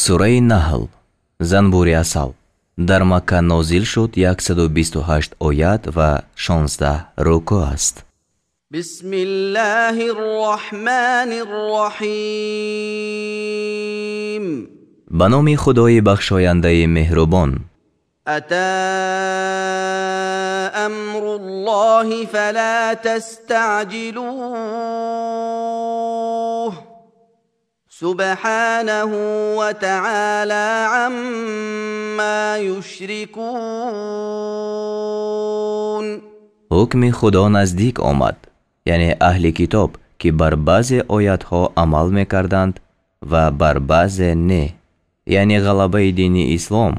Сураи Наҳл, занбури асал, дар Макка нозил шуд, 128 оят ва 16 рукӯъ аст. Бисмиллаҳир Роҳманир Роҳим. Ба номи Худои бахшояндаи меҳрубон. Ата амруллоҳи фала тастаъҷилуҳ субҳанаҳу ва таъала амма юшрикун. Ҳукми Худо наздик омад, яъне аҳли китоб, ки бар баъзе оятҳо амал мекарданд ва бар баъзе не, яъне ғалабаи дини ислом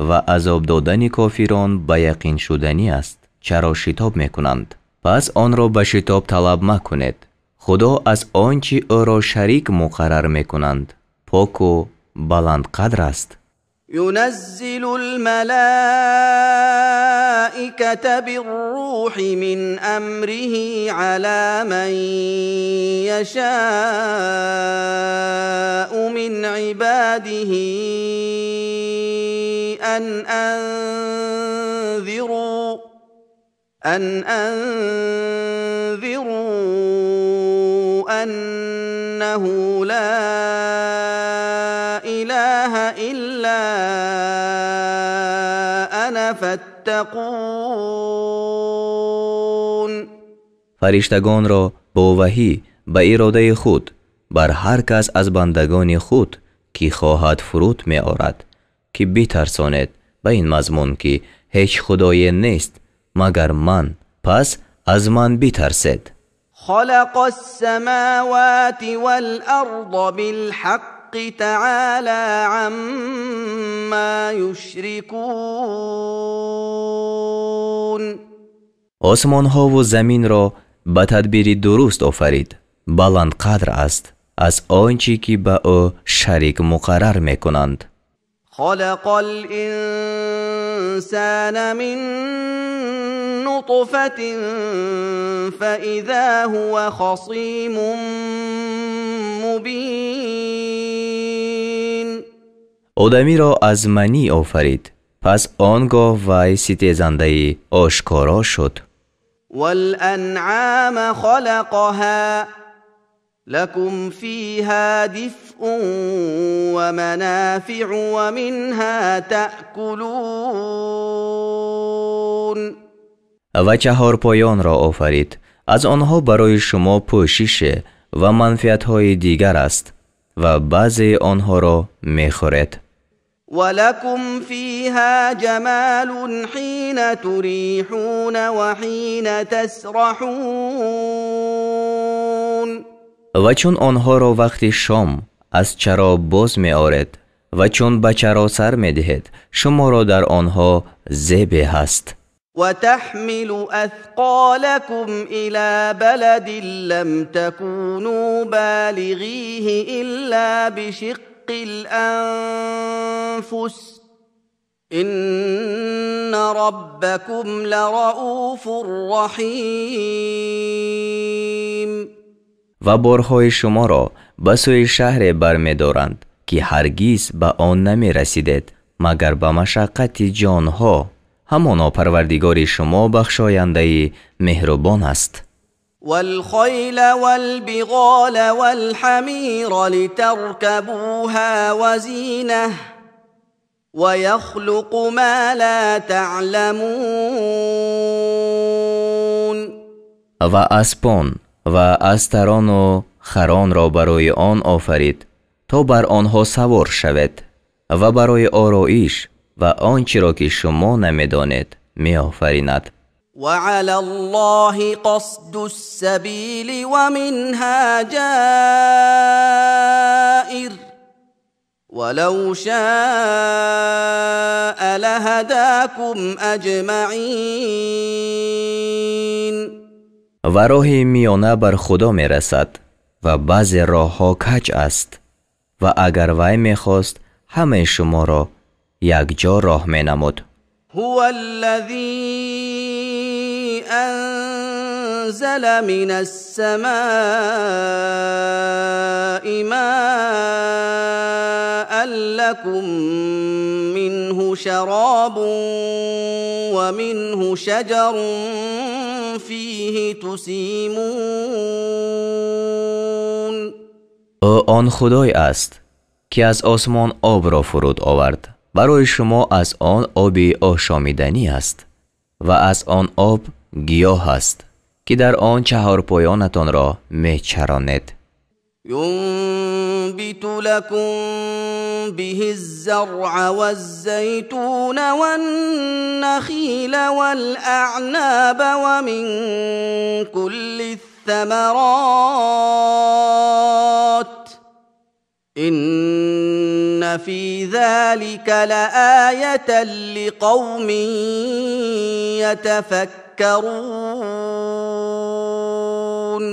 ва азоб додани кофирон ба яқин шуданӣ аст. Чаро шитоб мекунанд? Пас онро ба шитоб талаб макунед. Худо аз он чӣ ӯро шарик муқаррар мекунанд поку баландқадр аст. Юназзилул малаиката биррӯҳи мин амриҳи ала ман яшаъу мин ибадиҳи ан анзиру аннаҳу ла илаҳа илла ана фаттақун. Фариштагонро бо ваҳӣ ба иродаи худ бар ҳар кас аз бандагони худ ки хоҳад фуруд меорад, ки битарсонед ба ин мазмун ки ҳеҷ худое нест магар ман, пас аз ман битарсед. Халақас самавати вал арза билҳаққи таъала амма юшрикун. Осмонҳову заминро ба тадбири дуруст офарид, баландқадр аст аз он чӣ ки ба ӯ шарик муқаррар мекунанд. Халақал инсана мин нутфатин фаиза ҳува хасимун мубин. Одамиро аз манӣ офарид, пас он гоҳ вай ситезандаи ошкоро шуд. Вал анъама халақаҳа лакум фиҳа дифъун ва манафиъу ва минҳа таъкулун. Ва чаҳорпоёнро офарид, аз онҳо барои шумо пӯшише ва манфиатҳои дигар аст ва баъзеи онҳоро мехӯред. Ва лакум фиҳа ҷамалун ҳина туриҳуна ва ҳина тасраҳун. Ва чун онҳоро вақти шом аз чаро боз меоред ва чун ба чаро сар медиҳед, шуморо дар онҳо зебе ҳаст. Ва таҳмилу асқолакум ила баладин лам такуну балиғиҳи илла бишиққил анфус инна роббакум ларауфур раҳим. Ва борҳои шуморо ба сӯи шаҳре бармедоранд, ки ҳаргиз ба он намерасидед, магар ба машаққати ҷонҳо. Ҳамоно парвардигори шумо бахшояндаи меҳрубон аст. Валхайла валбиғола валҳамира литаркабуҳа ва зинах ва яхлуқу ма ла таъламун. Ва аспон ва астарону харонро барои он офарид, то бар онҳо савор шавед ва барои ороиш ва он чиро ки шумо намедонед меофаринад. Ва ъалаллоҳи қасдус сабили ва минҳа ҷаир ва лав шаа лаҳадакум аҷмаъин. Ва роҳи миёна бар Худо мерасад ва баъзе роҳҳо каҷ аст, ва агар вай мехост ҳамаи шуморо якҷо роҳ менамуд. Ҳува аллазӣ анзала минас самаи маан لكم منه شراب ومنه شجر فيه تسيمون. Ӯ он Худой аст, ки аз осмон обро фуруд овард. Барои шумо аз он оби ошомиданӣ аст ва аз он об гиёҳ аст, ки дар он чаҳорпоёнатонро мечаронед. ينبت لكم به الزرع والزيتون والنخيل والأعناب ومن كل الثمرات إن في ذلك لآية لقوم يتفكرون.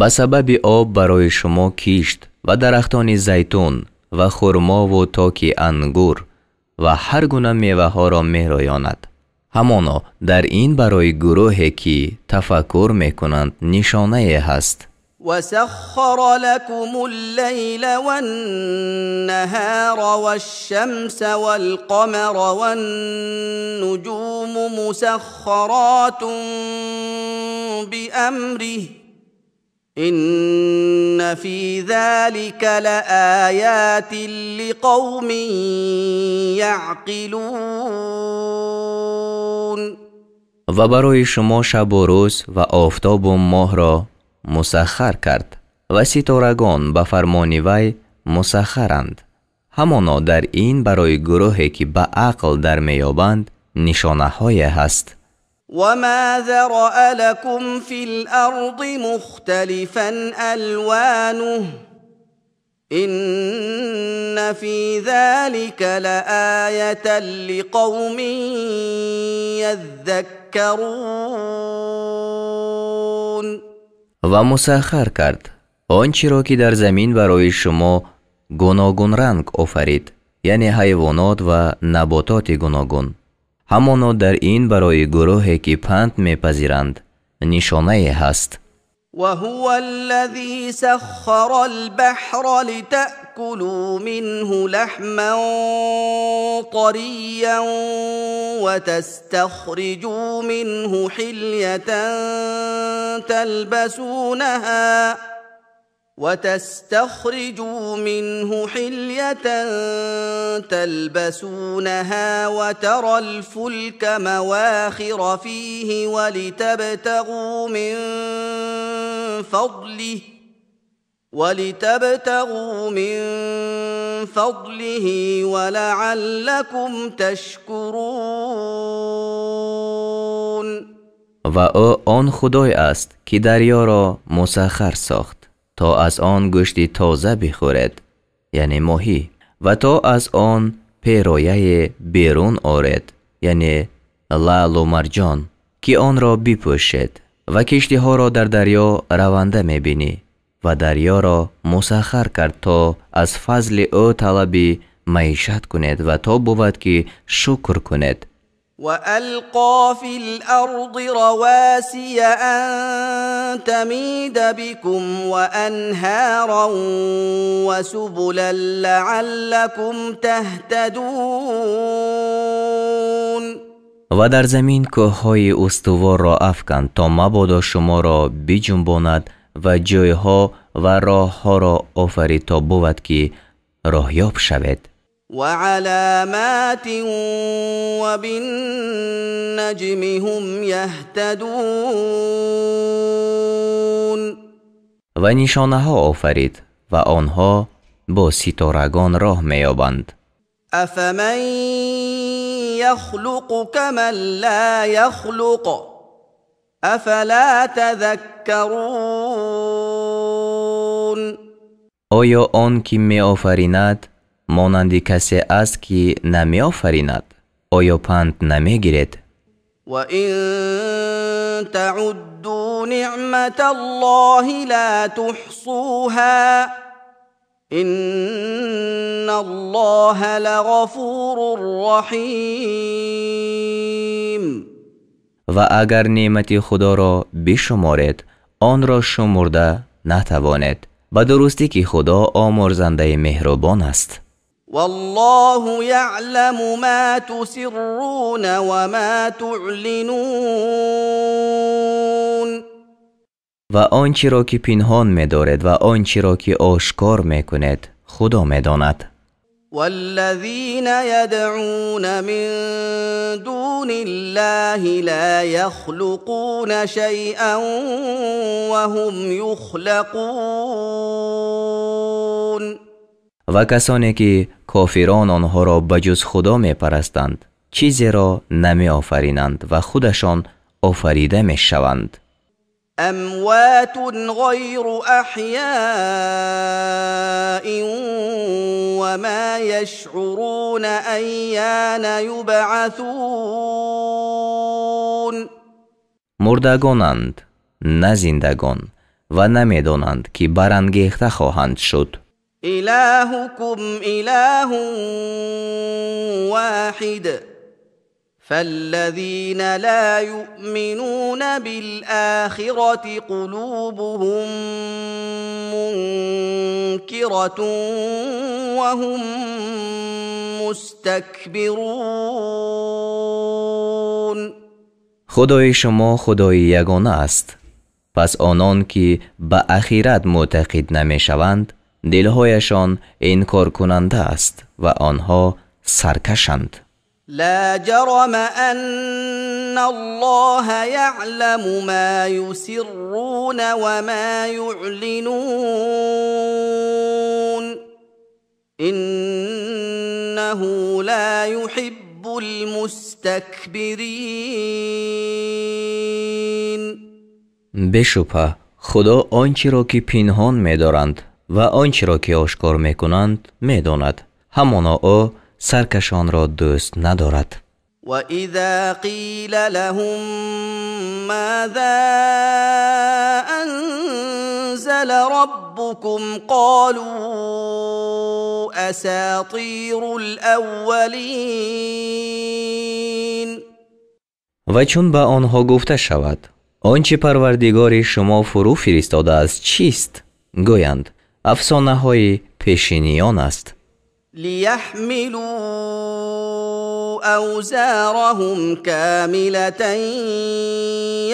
Ба сабаби об барои шумо кишт ва дарахтони зайтун ва хурмову токи ангур ва ҳар гуна меваҳоро мероёнад. Ҳамоно дар ин барои гурӯҳе ки тафаккур мекунанд нишонае ҳаст. وسخر لكم الليل والنهار والشمس والقمر والنجوم مسخرات بأمره إن في ذلك لآيات لقوم يعقلون. Ва барои шумо шабу рӯз ва офтобу моҳро мусаххар кард ва ситорагон ба фармони вай мусаххаранд. Ҳамоно дар ин барои гурӯҳе ки ба ақл дар меёбанд нишонаҳое ҳаст. وما ذرأ لكم في الأرض مختلفا ألوانه إن في ذلك لآية لقوم يذكرون. Ва мусаххар кард он чиро ки дар замин барои шумо гуногунранг офарид, яъне ҳайвонот ва набототи гуногун. Ҳамоно дар ин барои гурӯҳе ки панд мепазиранд нишонае ҳаст. وهو الذي سخر البحر لتأكلوا منه لحما طريا وتستخرجوا منه حلية تلبسونها وترى الفلك مواخر فيه ولتبتغوا من فضله ولعلكم تشكرون. Ва ӯ он Худой аст, ки дарёро мусаххар сохт то аз он гӯшти тоза бихӯред, яъне моҳӣ, ва то аз он перояе берун оред, яъне лаълу марҷон, ки онро бипӯшед ва киштиҳоро дар дарё раванда мебинӣ ва дарёро мусаххар кард то аз фазли ӯ талаби маишат кунед ва то бувад ки шукр кунед. وألقى في الأرض رواسي أن تميد بكم وأنهارا وسبلا لعلكم تهتدون. Ва дар замин кӯҳҳои устуворро афканд то мабодо шуморо биҷунбонад ва ҷойҳо ва роҳҳоро офарид то бувад ки роҳёб шавед. وعلامات وبالنجم هم يهتدون. Ва нишонаҳо офарид ва онҳо бо ситорагон роҳ меёбанд. أفمن يخلق كمن لا يخلق أفلا تذكرون. Оё он ки меофаринад монанди касе аст ки намеофаринад? Оё панд намегиред? وإن تعدوا نعمة الله لا تحصوها إن الله لغفور رحيم. Ва агар неъмати Худоро бишуморед, онро шумурда натавонед. Ба дурустӣ ки Худо омӯрзандаи меҳрубон аст. والله يعلم ما تسرون وما تعلنون. Ва он чиро ки пинҳон медоред ва он чиро ки ошкор мекунед, Худо медонад. والذين يدعون من دون الله لا يخلقون شيئا وهم يخلقون. Ва касоне ки кофирон онҳоро ба ҷуз Худо мепарастанд, чизеро намеофаринанд ва худашон офарида мешаванд. أموات غير أحياء وما يشعرون أيان يبعثون. Мурдагонанд, на зиндагон, ва намедонанд ки барангехта хоҳанд шуд. إلهكم إله واحد فالذين لا يؤمنون بالآخرة قلوبهم منكرة وهم مستكبرون. Худои шумо Худои ягона аст. Пас онон ки ба ахират мӯътақид намешаванд, дилҳояшон инкоркунанда аст ва онҳо саркашанд. لا جرم أن الله يعلم ما يسرون وما يعلنون إنه لا يحب المستكبرين. Бешубҳа, Худо он чиро ки пинҳон медоранд ва он чиро ки ошкор мекунанд медонад. Ҳамоно ӯ саркашонро дӯст надорад. وإذا قيل لهم ماذا أنزل ربكم قالوا أساطير الأولين. Ва чун ба онҳо гуфта шавад, он чи Парвардигори шумо фурӯ фиристодааст чист? Гӯянд, афсонаҳои пешиниён аст. ليحملوا أوزارهم كاملة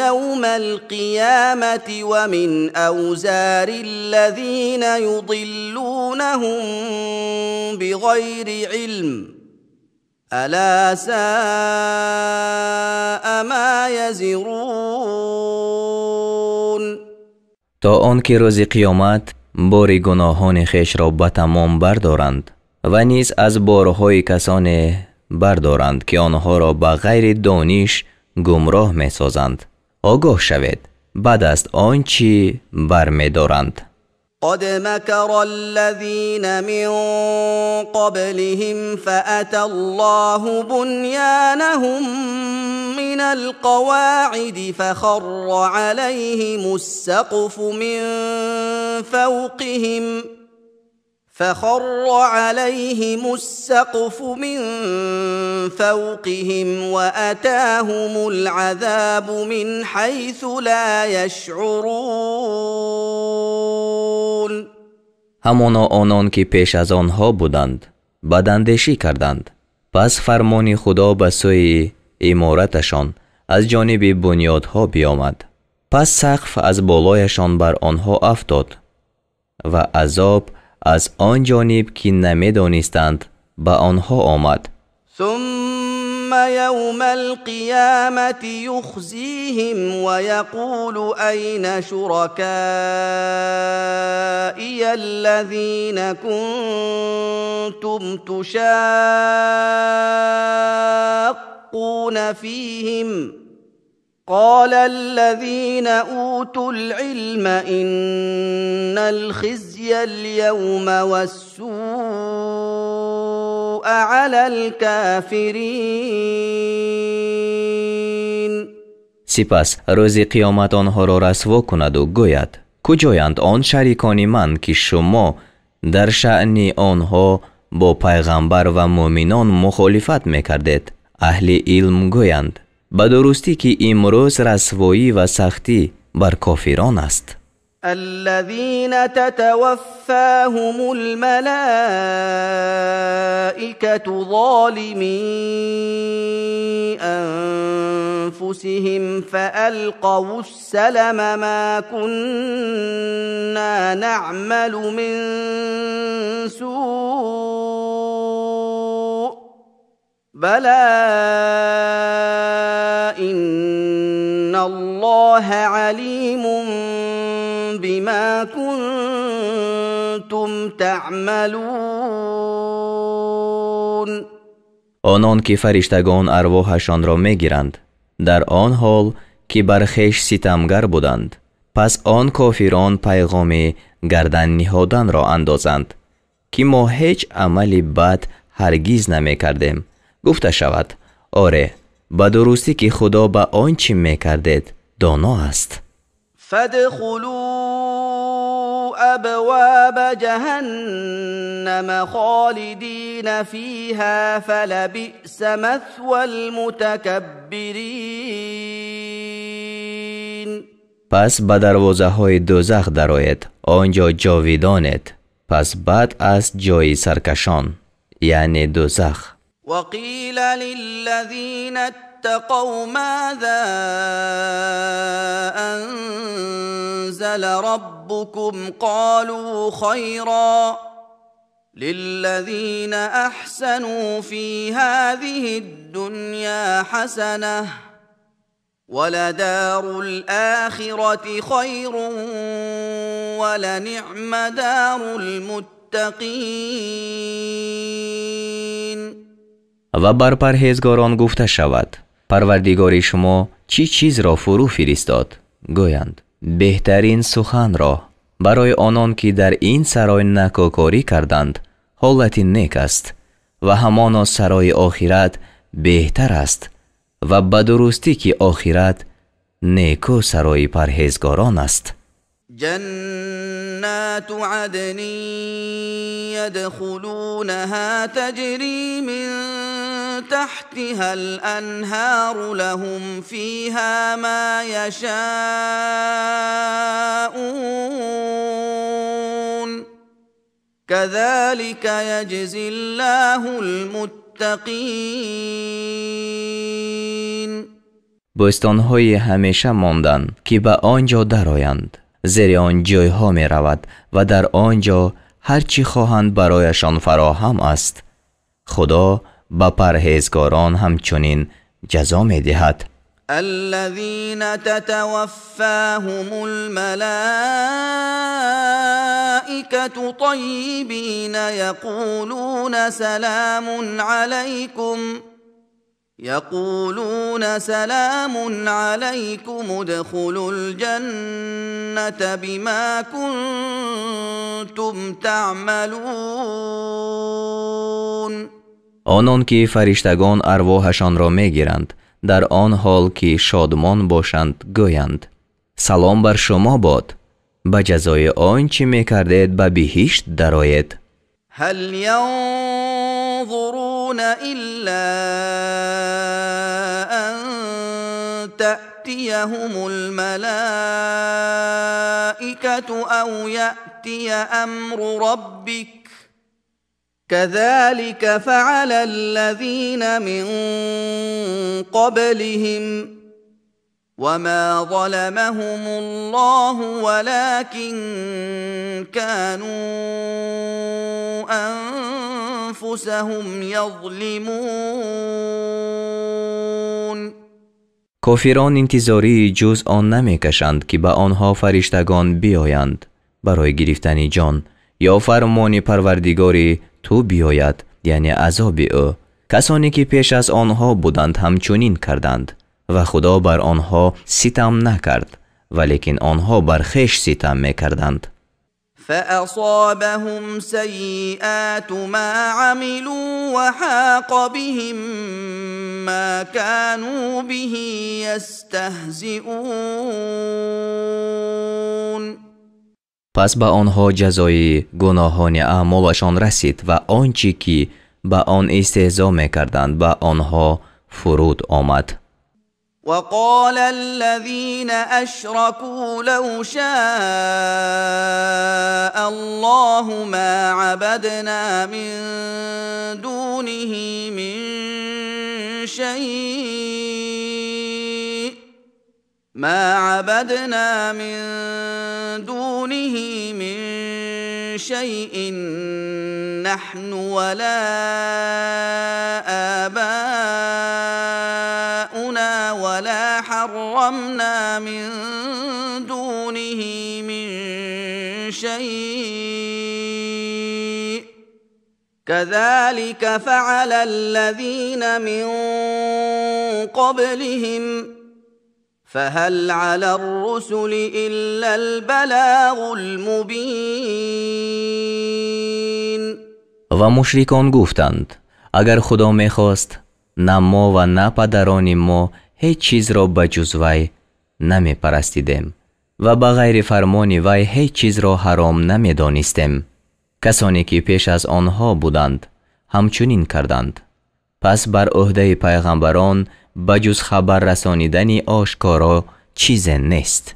يوم القيامة ومن أوزار الذين يضلونهم بغير علم ألا ساء ما يزرون. То он ки рӯзи қиёмат бори гуноҳони хешро ба тамом бардоранд ва низ аз борҳои касоне бардоранд ки онҳоро ба ғайри дониш гумроҳ месозанд. Огоҳ шавед, бад аст он чӣ бармедоранд. قد مكر الذين من قبلهم فأتى الله بنيانهم من القواعد فخر عليهم السقف من فوقهم فخر عليهم السقف من فوقهم وأتاهم العذاب من حيث لا يشعرون. Ҳамоно онон ки пеш аз онҳо буданд бадандешӣ карданд. Пас фармони Худо ба сӯи имораташон аз ҷониби бунёдҳо биомад. Пас сақф аз болояшон бар онҳо афтод ва азоб аз он ҷониб ки намедонистанд ба онҳо омад. ثم يوم القيامة يخزيهم ويقول أين شركائي الذين كنتم تشاقون فيهم قال الذين أوتوا العلم إن الخزي اليوم والسوء على الكافرين. Сипас рӯзи қиёмат онҳоро расво кунаду гӯяд: куҷоянд он шарикони ман ки шумо дар шаъни онҳо бо пайғамбар ва муъминон мухолифат мекардед? Аҳли илм гӯянд: ба дурустӣ ки имрӯз расвоӣ ва сахтӣ бар кофирон аст. الذين تتوفاهم الملائكة الملائكة ظالمي أنفسهم فألقوا السلم ما كنا نعمل من سوء بلى إن الله عليم بما كنتم تعملون. Онон ки фариштагон арвоҳашонро мегиранд дар он ҳол ки бар хеш ситамгар буданд, пас он кофирон пайғоми гардан ниҳоданро андозанд ки мо ҳеҷ амали бад ҳаргиз намекардем. Гуфта шавад: оре, ба дурустӣ ки Худо ба он чӣ мекардед доно аст. فادخلوا أبواب جهنم خالدين فيها فلبئس مثوى المتكبرين. Пас ба дарвозаҳои дӯзах дароед, он ҷо ҷовидонед, пас бад аст ҷои саркашон, яъне дӯзах. وقيل للذين اتقوا ماذا أنزل ربكم قالوا خيرا للذين أحسنوا في هذه الدنيا حسنة ولدار الآخرة خير ولنعم دار المتقين. Ва бар парҳезгорон гуфта шавад: Парвардигори шумо чӣ чизро фурӯ фиристод? Гӯянд: беҳтарин суханро. Барои онон ки дар ин сарой накӯкорӣ карданд ҳолати нек аст ва ҳамоно сарои охират беҳтар аст ва ба дурустӣ ки охират некӯ сарои парҳезгорон аст. جنات عدن يدخلونها تجري من تحتها الأنهار لهم فيها ما يشاءون كذلك يجزي الله المتقين. Бӯстонҳои ҳамеша мондан ки ба он ҷо дароянд, зери он ҷойҳо меравад ва дар он ҷо ҳар чӣ хоҳанд барояшон фароҳам аст. Худо ба парҳезгорон ҳамчунин ҷазо медиҳад. الذين تتوفاهم الملائكة طيبين يقولون سلام عليكم ادخلوا الجنة بما كنتم تعملون. Онон ки фариштагон арвоҳашонро мегиранд дар он ҳол ки шодмон бошанд гӯянд: салом бар шумо бод, ба ҷазои он чӣ мекардед ба биҳишт дароед. هل ينظرون إلا أن تأتيهم الملائكة أو يأتي أمر ربك كذلك فعل الذين من قبلهم وما ظلمهم الله ولكن كانوا أنفسهم يظلمون. Кофирон интизории ҷуз он намекашанд ки ба онҳо фариштагон биёянд барои гирифтани ҷон ё фармони Парвардигори ту биёяд, яъне азоби ӯ. Касоне ки пеш аз онҳо буданд ҳамчунин карданд ва Худо бар онҳо ситам накард, валекин онҳо бар хеш ситам мекарданд. فأصابهم سيئات ما عملوا وحاق بهم ما كانوا به يستهزئون. Пас ба онҳо ҷазои гуноҳони аъмолашон расид ва он чӣ ки ба он истеҳзо мекарданд ба онҳо фуруд омад. وقال الذين أشركوا لو شاء الله ما عبدنا من دونه من شيء ما عبدنا من دونه من شيء نحن ولا آباؤنا ولا حرمنا من دونه من شيء كذلك فعل الذين من قبلهم فهل على الرسل إلا البلاغ المبين. Ва мушрикон гуфтанд: агар Худо мехост, на мо ва на падарони мо ҳеҷ чизро ба ҷуз вай намепарастидем ва ба ғайри фармони вай ҳеҷ чизро ҳаром намедонистем. Касоне ки пеш аз онҳо буданд, ҳамчунин карданд. Пас бар ӯҳдаи пайғамбарон ба ҷуз хабар расонидани ошкоро чизе нест.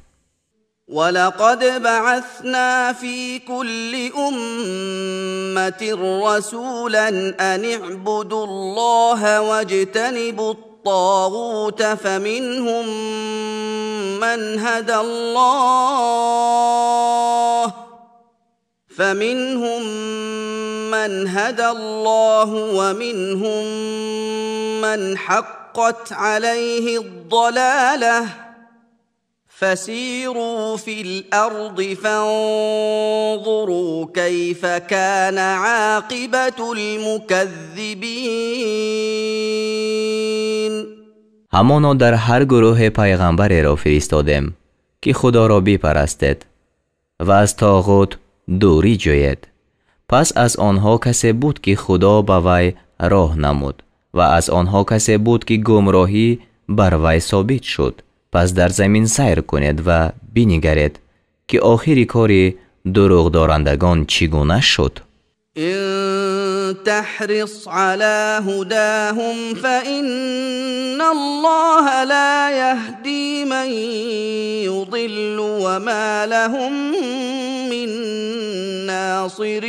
ولقد بعثنا في كل أمة رسولا أن اعبدوا الله واجتنبوا الطاغوت فمنهم من هدى الله فمنهم من هدى الله ومنهم من حقت عليه الضلاله فسيروا في الأرض فانظروا كيف كان عاقبة المكذبين. Ҳамоно дар ҳар гурӯҳе пайғамбареро фиристодем, ки Худоро бипарастед ва аз тоғут дурӣ ҷӯед. Пас аз онҳо касе буд, ки Худо ба вай роҳ намуд, ва аз онҳо касе буд, ки гумроҳӣ бар вай собит шуд. Пас дар замин сайр кунед ва бинигаред, ки охири кори дурӯғдорандагон чӣ гуна шуд. إن تحرص على هداهم فإن الله لا يهدي من يضل وما لهم من ناصرين.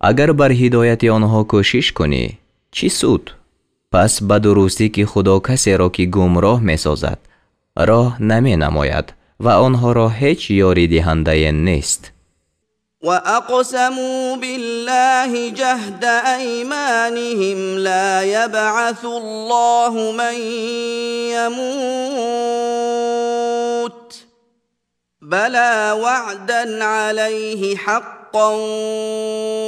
Агар бар ҳидояти онҳо кӯшиш кунӣ, чӣ суд? Пас ба дурустӣ, ки Худо касеро, ки гумроҳ месозад, роҳ наменамояд ва онҳоро ҳеҷ ёридиҳандае нест. وأقسموا بالله جهد أيمانهم لا يبعث الله من يموت بلى وعدا عليه حقا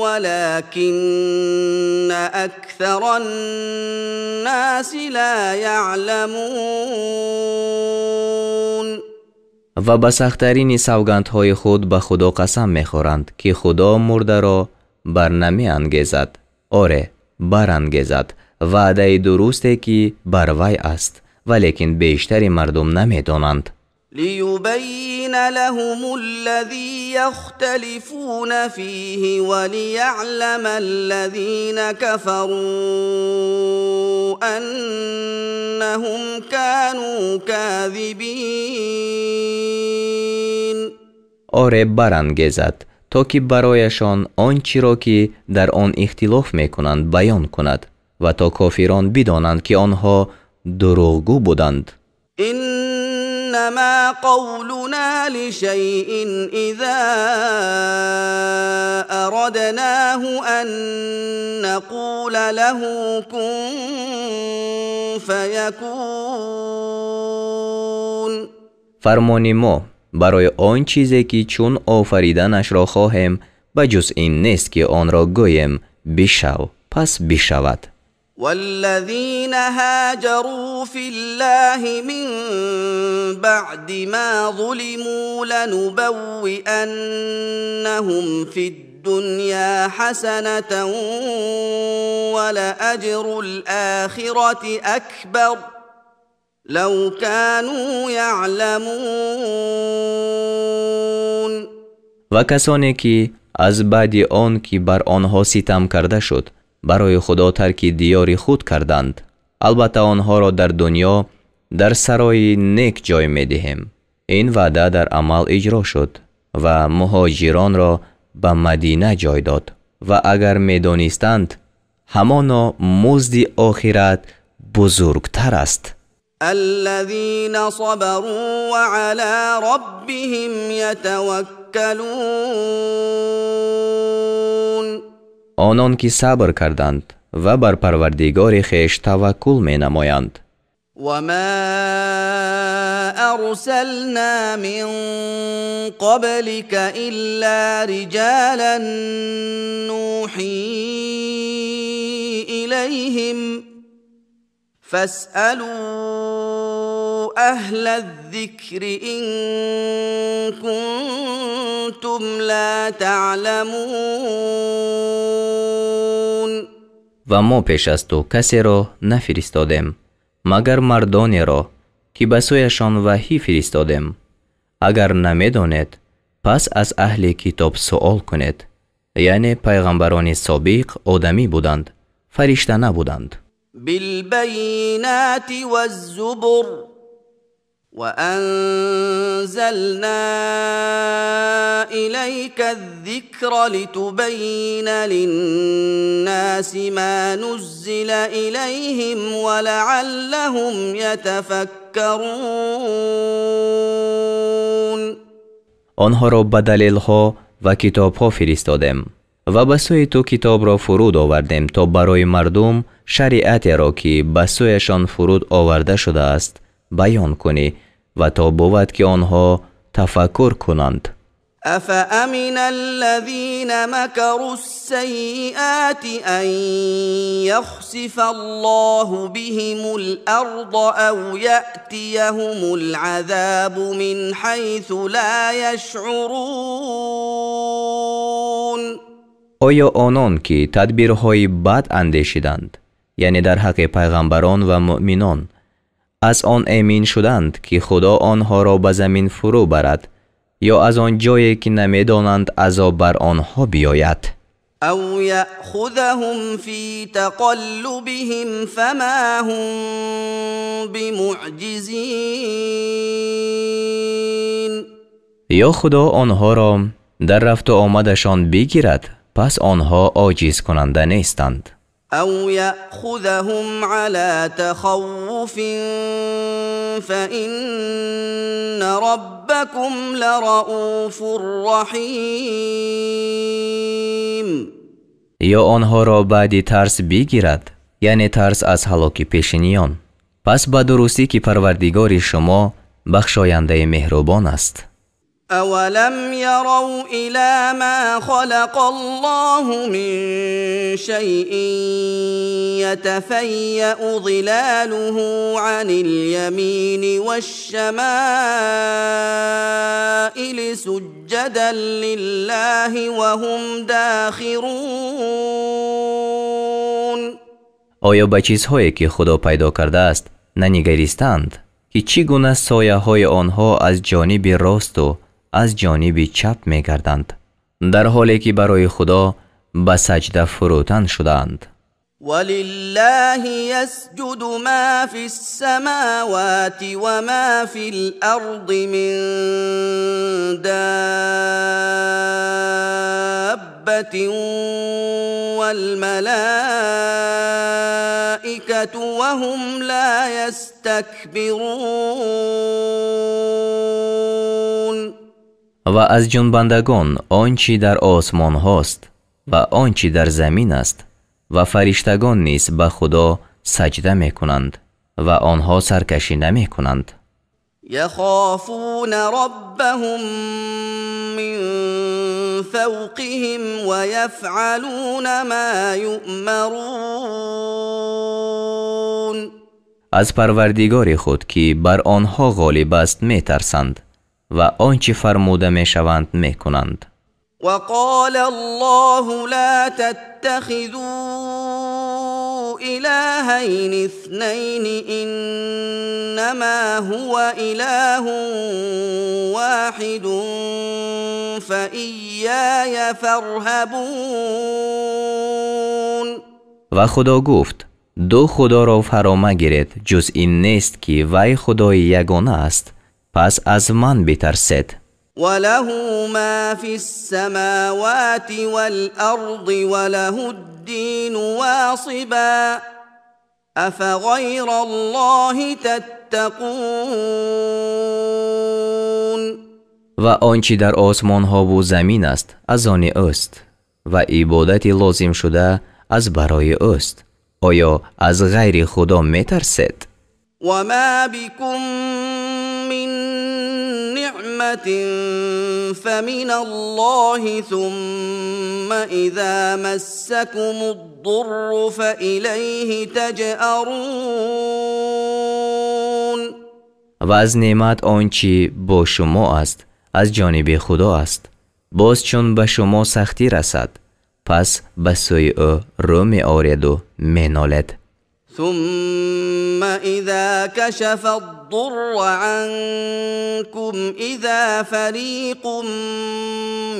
ولكن أكثر الناس لا يعلمون. Ва ба сахттарини савгандҳои худ ба Худо қасам мехӯранд, ки Худо мурдаро бар намеангезад. Оре, барангезад, ваъдаи дурусте, ки бар вай аст, валекин бештари мардум намедонанд. ليبين لهم الذي يختلفون فيه وليعلم الذين كفروا أنهم كانوا كاذبين. Оре, барангезад, то ки барояшон он чиро, ки дар он ихтилоф мекунанд, баён кунад ва то кофирон бидонанд, ки онҳо дурӯғгӯ буданд. إنما قولنا لشيء إذا أردناه أن نقول له كن فيكون. Фармони мо барои он чизе, ки чун офариданашро хоҳем, ба ҷуз ин нест, ки онро гӯем: бишав, пас бишавад. والذين هاجروا في الله من بعد ما ظلموا لنبوئنهم في الدنيا حسنة ولأجر الآخرة أكبر لو كانوا يعلمون. Ва касоне, ки аз баъди он ки бар онҳо ситам карда шуд, барои Худо тарки диёри худ карданд, Албатта онҳоро дар дунё дар сарои нек ҷой медиҳем. Ин ваъда дар амал иҷро шуд ва муҳоҷиронро ба Мадина ҷой дод. Ва агар медонистанд, ҳамоно музди охират бузургтар аст. الذين صبروا وعلى ربهم يتوكلون. Онон ки сабр карданд ва бар Парвардигори хеш таваккул менамоянд. وما أرسلنا من قبلك إلا رجالا نوحي إليهم فاسألوا أهل الذكر إن كنتم لا تعلمون. Ва мо пеш аз ту касеро нафиристодем, магар мардонеро, ки ба сӯяшон ваҳӣ фиристодем. Агар намедонед, пас аз аҳли китоб суол кунед. Яъне пайғамбарони собиқ одамӣ буданд, фаришта набуданд. بالبينات والزبر وأنزلنا إليك الذكر لتبين للناس ما نزل إليهم ولعلهم يتفكرون. Онҳоро ба далелҳо ва китобҳо фиристодем ва ба сӯи ту китобро фуруд овардем, то барои мардум шариатеро, ки ба сӯяшон фуруд оварда шудааст, баён кунӣ ва то бувад, ки онҳо тафаккур кунанд. أفأمن الذين مكروا السيئات أن يخسف الله بهم الأرض أو يأتيهم العذاب من حيث لا يشعرون. Оё онон, ки тадбирҳои бад андешиданд, яъне дар ҳаққи пайғамбарон ва муъминон, аз он эмин шуданд, ки Худо онҳоро ба замин фурӯ барад ё аз он ҷое, ки намедонанд, азоб бар онҳо биёяд? أو يأخذهم في تقلبهم فما هم بمعجزين. Ё Худо онҳоро дар рафту омадашон бигирад, пас онҳо оҷизкунанда нестанд. أو يأخذهم على تخوف فإن ربكم لرؤوف رحيم. Ё онҳоро баъди тарс бигирад, яъне тарс аз ҳалоки пешиниён, пас ба дурустӣ, ки Парвардигори шумо бахшояндаи меҳрубон аст. أولم يروا إلى ما خلق الله من شيء يتفيأ ظلاله عن اليمين والشمائل سجدا لله وهم داخرون. Оё ба чизҳое, ки Худо пайдо кардааст, нанигаристанд, ки чӣ гуна сояҳои онҳо аз ҷониби росту аз ҷониби чап мегарданд, дар ҳоле ки барои Худо ба саҷда фурӯтан шудаанд? ولله يسجد ما في السماوات وما في الأرض من دابة والملائكة وهم لا يستكبرون. Ва аз ҷунбандагон он чӣ дар осмонҳост ва он чӣ дар замин аст ва фариштагон низ ба Худо саҷда мекунанд ва онҳо саркашӣ намекунанд. يخافون ربهم من فوقهم ويفعلون ما يؤمرون. Аз Парвардигори худ, ки бар онҳо ғолиб аст, метарсанд ва он чӣ фармуда мешаванд, мекунанд. وقال الله لا تتخذوا إلهين اثنين إنما هو إله واحد فإياي فارهبون. Ва Худо гуфт: Ду худоро фаро магиред, ҷуз ин нест, ки вай худои ягона аст, пас аз ман битарсед. وله ما في السماوات والأرض وله الدين واصبا أفغير الله تتقون. Ва он чӣ дар осмонҳову замин аст, аз они ӯст, ва ибодати лозимшуда аз барои ӯст. Оё аз ғайри Худо метарсед? وما بكم من نعمة فمن الله ثم إذا مسكم الضر فإليه تجأرون. Ва аз неъмат он чӣ бо шумо аст, аз ҷониби Худо аст. Боз чун ба шумо сахтӣ расад, пас ба сӯи ӯ рӯ меореду менолед. ثم إذا كشف الضر عنكم إذا فريق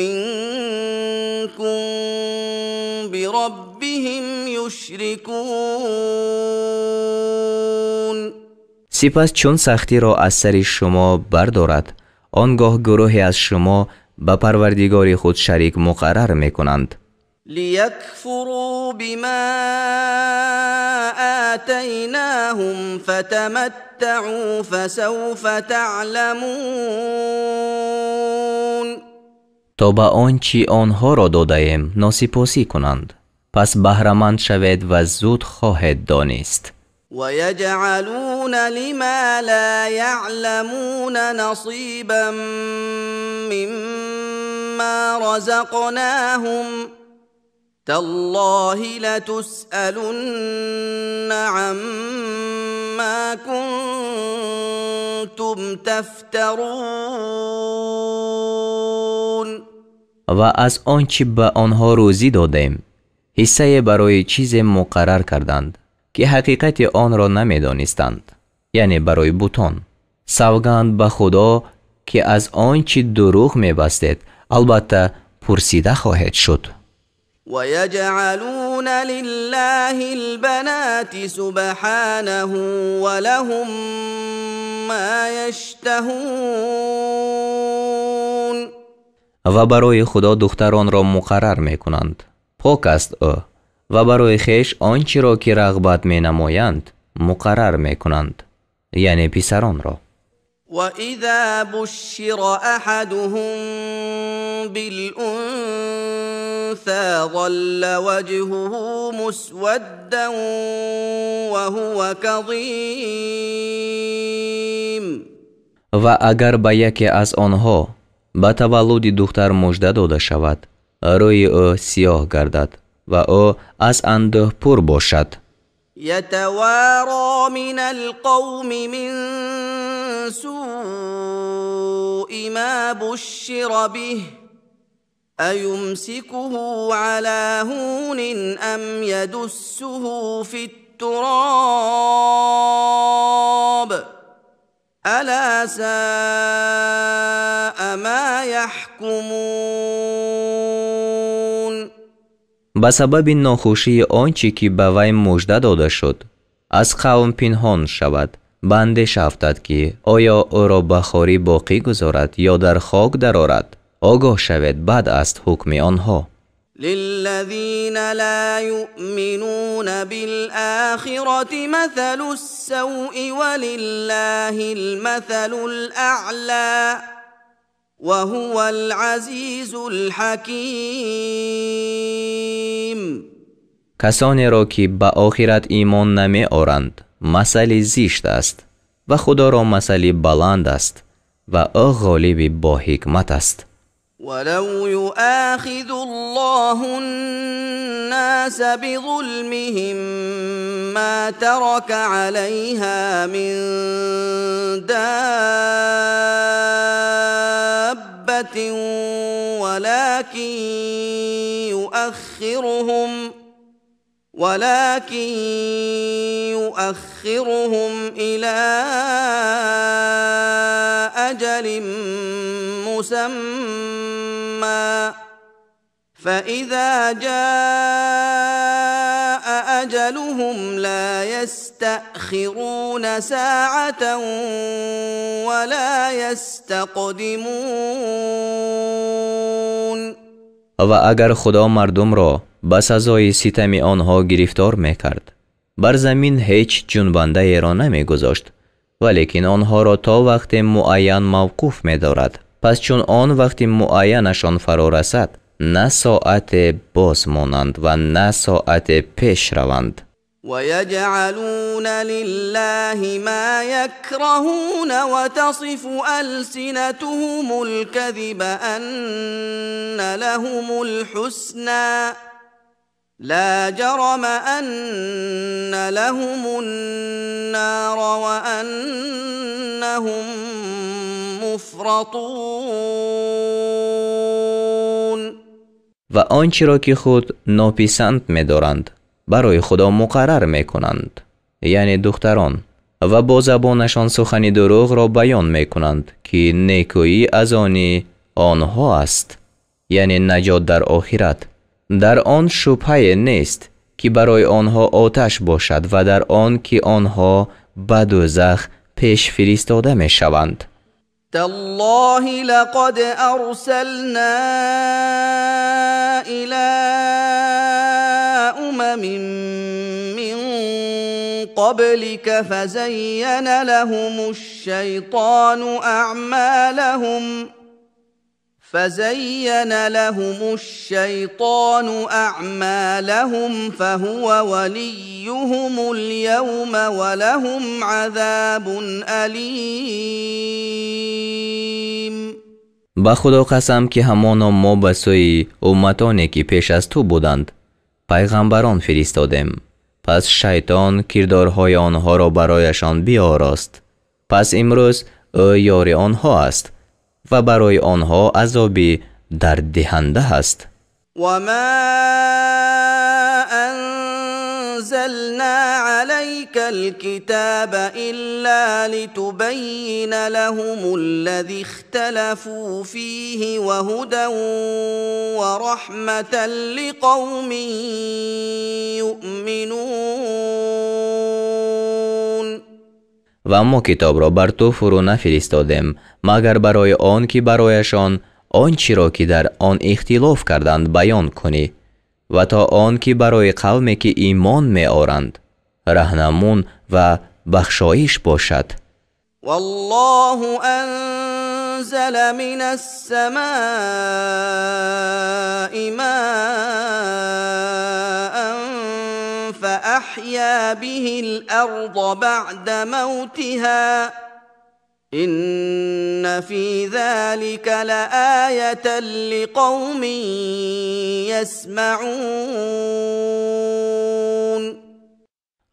منكم بربهم يشركون. Сипас чун сахтиро аз сари шумо бардорад, он гоҳ гурӯҳе аз шумо ба Парвардигори худ шарик муқаррар мекунанд. ليكفروا بما آتيناهم فتمتعوا فسوف تعلمون. То ба он чӣ онҳоро додаем носипосӣ кунанд, пас баҳраманд шавед ва зуд хоҳед донист. ويجعلون لما لا يعلمون نصيبا مما رزقناهم تالله لتسألن عما كنتم تفترون. Ва аз он чӣ ба онҳо рӯзӣ додем, ҳиссае барои чизе муқаррар карданд, ки ҳақиқати онро намедонистанд, яъне барои бутон. Савганд ба Худо, ки аз он чӣ дурӯғ мебастед, албатта пурсида хоҳед шуд. ويجعلون لله البنات سبحانه ولهم ما يشتهون. Ва барои Худо духтаронро муқаррар мекунанд, пок аст ӯ, ва барои хеш он чиро ки рағбат менамоянд, муқаррар мекунанд, яъне писаронро. وإذا بشر أحدهم بالأنثى ظل وجهه مسودا وهو كظيم. Ва агар ба яке аз онҳо ба таваллуди духтар мужда дода шавад, рӯи ӯ сиёҳ гардад ва ӯ аз андӯҳ пур бошад. يتوارى من القوم من سوء ما بشر به أيمسكه على هون أم يدسه في التراب ألا ساء ما يحكمون. Ба сабаби нохушии он чӣ ки ба вай мужда дода шуд, аз қавм пинҳон шавад, ба андеша афтад, ки оё ӯро ба хорӣ боқӣ гузорад ё дар хок дарорад. Огоҳ шавед, бад аст ҳукми онҳо. للذين لا يؤمنون بالآخرة مثل السوء ولله المثل الأعلى وهو العزيز الحكيم. Касонеро, ки ба охират имон намеоранд, масали зишт аст, ва Худоро масали баланд аст, ва ӯ ғолиби боҳикмат аст. ولو يؤاخذ الله الناس بظلمهم ما ترك عليها من دابة ولكن يؤخرهم إلى أجل مسمى فإذا جاء أجلهم لا يستأخرون ساعة ولا يستقدمون. Ва агар Худо мардумро ба сазои ситами онҳо гирифтор мекард, бар замин ҳеҷ ҷунбандаеро намегузошт, валекин онҳоро то вақте муайян мавқуф медорад. Пас чун он вақти муайянашон фаро расад, на соате боз монанд ва на соате пеш раванд. ويجعلون لله ما يكرهون وتصف ألسنتهم الكذب أن لهم الحسنى لا جرم أن لهم النار وأنهم مفرطون. Ва он чиро ки худ нописанд медоранд, барои Худо муқаррар мекунанд, яъне духтарон, ва бо забонашон сухани дурӯғро баён мекунанд, ки некӯӣ аз они онҳо аст, яъне наҷот дар охират. Дар он шубҳае нест, ки барои онҳо оташ бошад ва дар он ки онҳо ба дӯзах пеш фиристода мешаванд. تالله لقد أرسلنا إلى أمم من قبلك فزين لهم الشيطان أعمالهم فهو وليهم اليوم ولهم عذاب أليم. Ба Худо қасам, ки ҳамоно мо ба сӯи умматоне, ки пеш аз ту буданд, пайғамбарон фиристодем. Пас шайтон кирдорҳои онҳоро барояшон биорост. Пас имрӯз ӯ ёри онҳо аст ва барои онҳо азоби дарддиҳанда аст. وما أنزلنا عليك الكتاب إلا لتبين لهم الذي اختلفوا فيه وهدى ورحمة لقوم يؤمنون. Ва мо китобро бар ту фурӯ нафиристодем, магар барои он ки барояшон он чиро ки дар он ихтилоф карданд баён кунӣ ва то он ки барои қавме ки имон меоранд раҳнамун ва бахшоиш бошад. والله أنزل من السماء ماء فأحيا به الأرض بعد موتها إن في ذلك لآية لقوم يسمعون.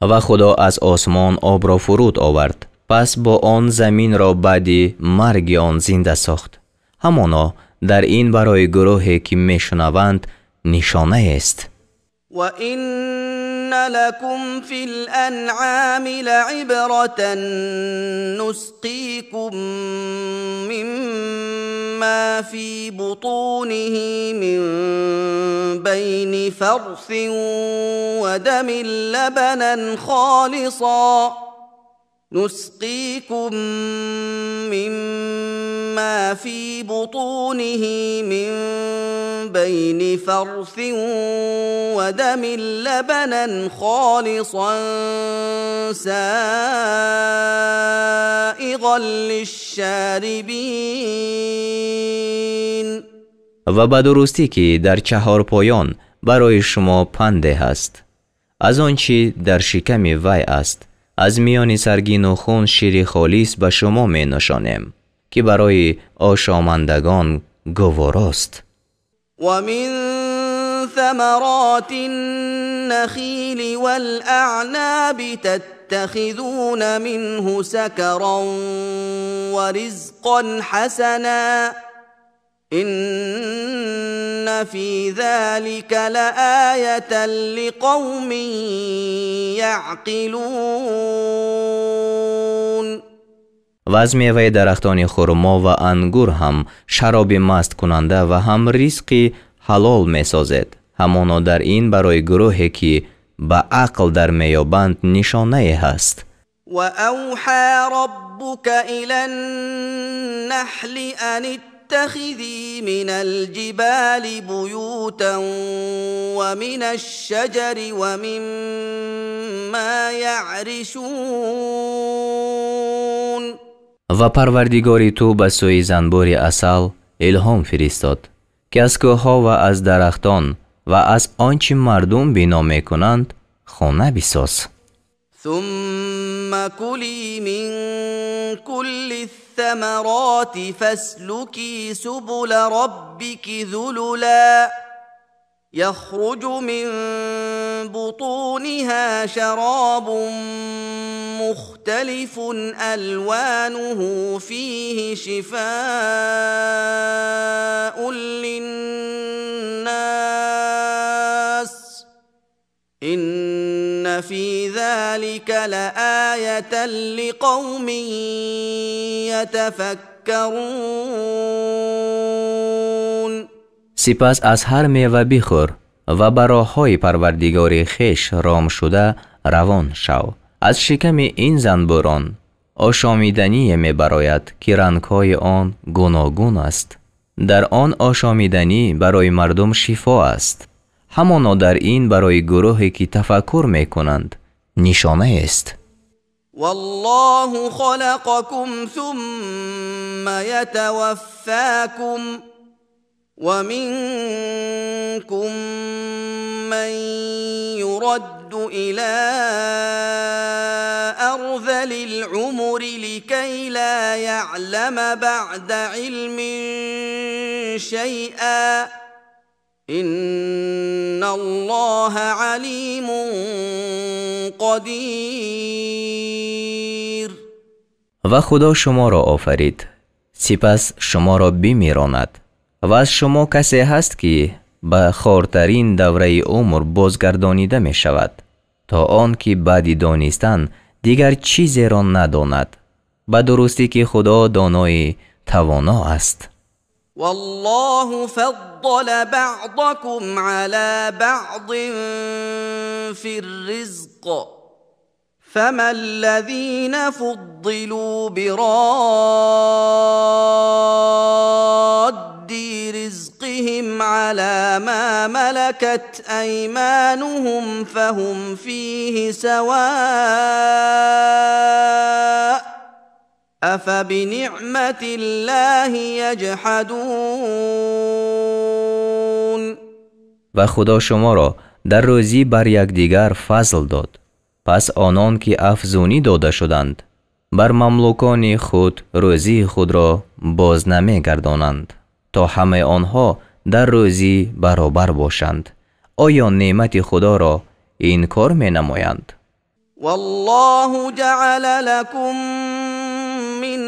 Ва Худо аз осмон обро фуруд овард, пас бо он заминро баъди марги он зинда сохт. Ҳамоно дар ин барои гурӯҳе ки мешунаванд нишонаест. وإن لكم في الأنعام لعبرة نسقيكم مما في بطونه من بين فرث ودم لبنا خالصا نسقيكم مما في بطونه من بين فرث ودم لبنا خالصا سائغا للشاربين. Ва ба дурустӣ ки дар чаҳорпоён барои шумо панде ҳаст, аз он чӣ дар шиками вай аст, аз миёни саргину хун шири холис ба шумо меношонем, ки барои ошомандагон гуворост. ومن ثمرات النخيل والأعناب تتخذون منه سكرا ورزقا حسنا إن في ذلك لآية لقوم يعقلون. Ва аз меваи дарахтони хурмо ва ангур ҳам шароби масткунанда ва ҳам ризқи ҳалол месозед. Ҳамоно дар ин барои гурӯҳе ки ба ақл дар меёбанд нишонае ҳаст. وأوحى ربك إلى النحل أن اتخذي من الجبال بيوتا ومن الشجر ومما يعرشون. Ва Парвардигори ту ба сӯи занбури асал илҳом фиристод, ки аз кӯҳҳо ва аз дарахтон ва аз он чӣ мардум бино мекунанд хона бисоз. ثم كلي من كل الثمرات فاسلكي سبل ربك ذللا يخرج من بطونها شراب مختلف ألوانه فيه شفاء للناس إن في ذلك لآية لقوم يتفكرون. Сипас аз ҳар мева бихӯр ва ба роҳҳои Парвардигори хеш ром шуда равон шав. Аз шиками ин занбӯрон ошомидание мебарояд, ки рангҳои он гуногун аст. Дар он ошомиданӣ барои мардум шифо аст. Ҳамоно дар ин барои гурӯҳе ки тафаккур мекунанд нишонаест. والله خلقكم ثم يتوفاكم ومنكم من يرد إلى أرذل العمر لكي لا يعلم بعد علم شيئا إن الله عليم قدير. Ва Худо шуморо офарид, сипас шуморо бимиронад. Ва аз шумо касе ҳаст, ки ба хортарин давраи умр бозгардонида мешавад, то он ки баъди донистан дигар чизеро надонад. Ба дурустӣ ки Худо донои тавоно аст. والله فضل بعضكم على بعض في الرزق فما الذين فضلوا براد رزقهم على ما ملكت أيمانهم فهم فيه سواء أفبنعمة الله يجحدون. Ва Худо шуморо дар рӯзӣ бар якдигар фазл дод. Пас онон ки афзунӣ дода шуданд, бар мамлукони худ рӯзии худро боз намегардонанд, то ҳамаи онҳо дар рӯзӣ баробар бошанд. Оё неъмати Худоро инкор менамоянд? والله جعل لكم من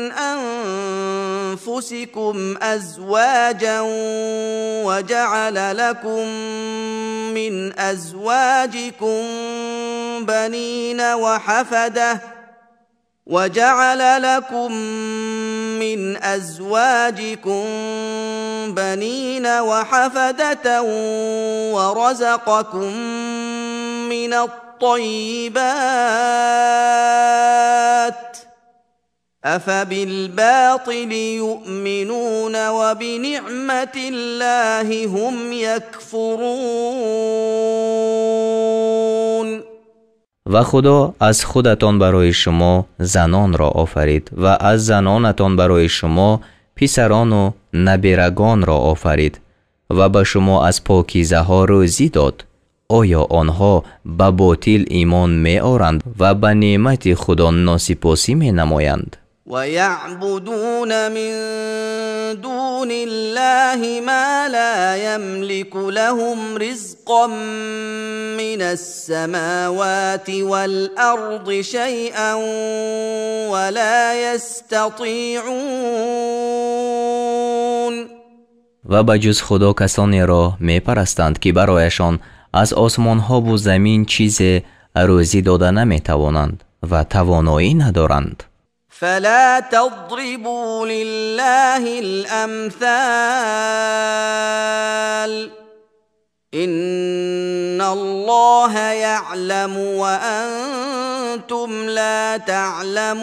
أنفسكم أزواجا وجعل لكم من أزواجكم بنين وحفدة وجعل لكم من أزواجكم بنين وحفدة ورزقكم من الطيبات أفبالباطل يؤمنون وبنعمة الله هم يكفرون. Ва Худо аз худатон барои шумо занонро офарид ва аз занонатон барои шумо писарону наберагонро офарид ва ба шумо аз покизаҳо рӯзӣ дод. Оё онҳо ба ботил имон меоранд ва ба неъмати Худо носипосӣ менамоянд? ويعبدون من دون الله ما لا يملك لهم رزقا من السماوات والأرض شيئا ولا يستطيعون. Ва ба ҷуз Худо касонеро мепарастанд, ки барояшон аз осмонҳову замин чизе рӯзӣ дода наметавонанд ва тавоноӣ надоранд. فلا تضربوا لله الأمثال إن الله يعلم وأنتم لا تعلمون.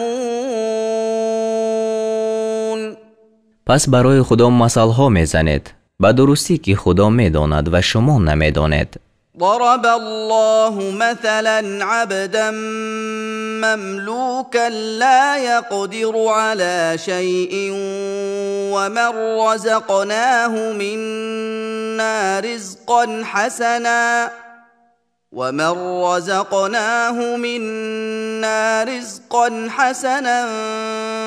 Пас барои Худо масалҳо мезанед, ба дурустӣ ки Худо медонад ва шумо намедонед. ضرب الله مثلا عبدا مملوكا لا يقدر على شيء ومن رزقناه منا رزقا حسنا ومن رزقناه منا رزقا حسنا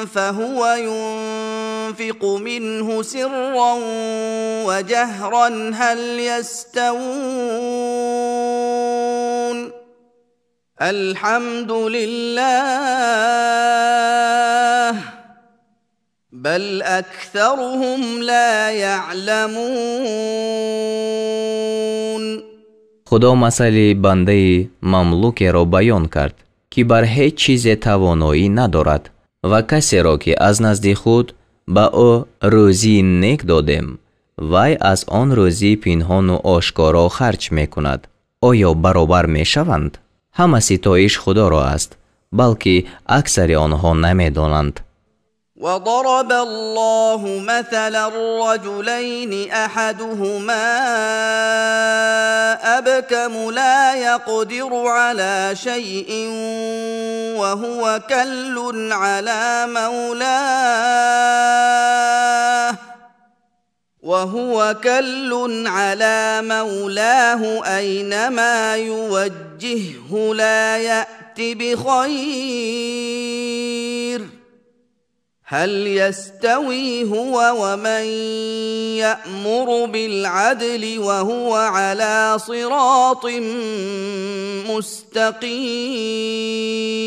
فهو ينفق منه سرا وجهرا هل يستوون الحمد لله بل أكثرهم لا يعلمون. Худо масали бандаи мамлукеро баён кард, ки бар ҳеҷ чизе тавоноӣ надорад ва касеро, ки аз назди худ ба ӯ рӯзии нек додем, вай аз он рӯзӣ пинҳону ошкоро харҷ мекунад. Оё баробар мешаванд? Ҳама ситоиш Худоро аст, балки аксари онҳо намедонанд. وضرب الله مثلا رجلين أحدهما أبكم لا يقدر على شيء وهو كل على مولاه وهو كل على مولاه أينما يوجهه لا يأت بخير هل يستوي هو ومن يأمر بالعدل وهو على صراط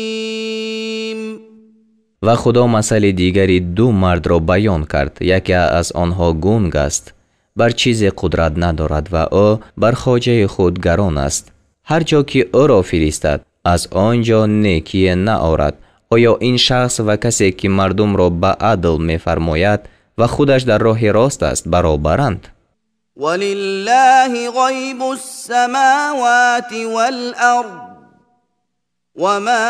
مستقيم. Ва Худо масали дигари ду мардро баён кард. Яке аз онҳо гунг аст, бар чизе қудрат надорад ва ӯ бар хоҷаи худ гарон аст. Ҳар ҷо ки ӯро фиристад, аз он ҷо некие наорад. Оё ин шахс ва касе ки мардумро ба адл мефармояд ва худаш дар роҳи рост аст баробаранд? ولله غيب السماوات والأرض وما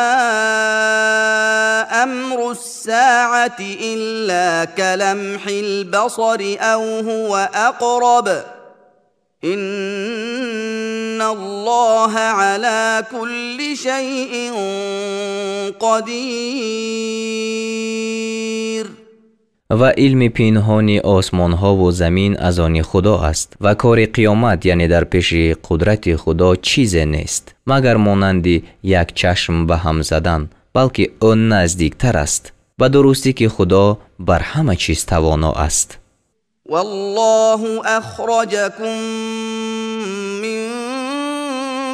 أمر الساعة إلا كلمح البصر أو هو أقرب إن الله على كل شيء قدير. Ва илми пинҳони осмонҳову замин аз они Худо аст ва кори қиёмат, яъне дар пеши қудрати Худо чизе нест, магар монанди як чашм ба ҳам задан, балки ӯ наздиктар аст. Ба дурустӣ ки Худо бар ҳама чиз тавоно аст. والله أخرجكم من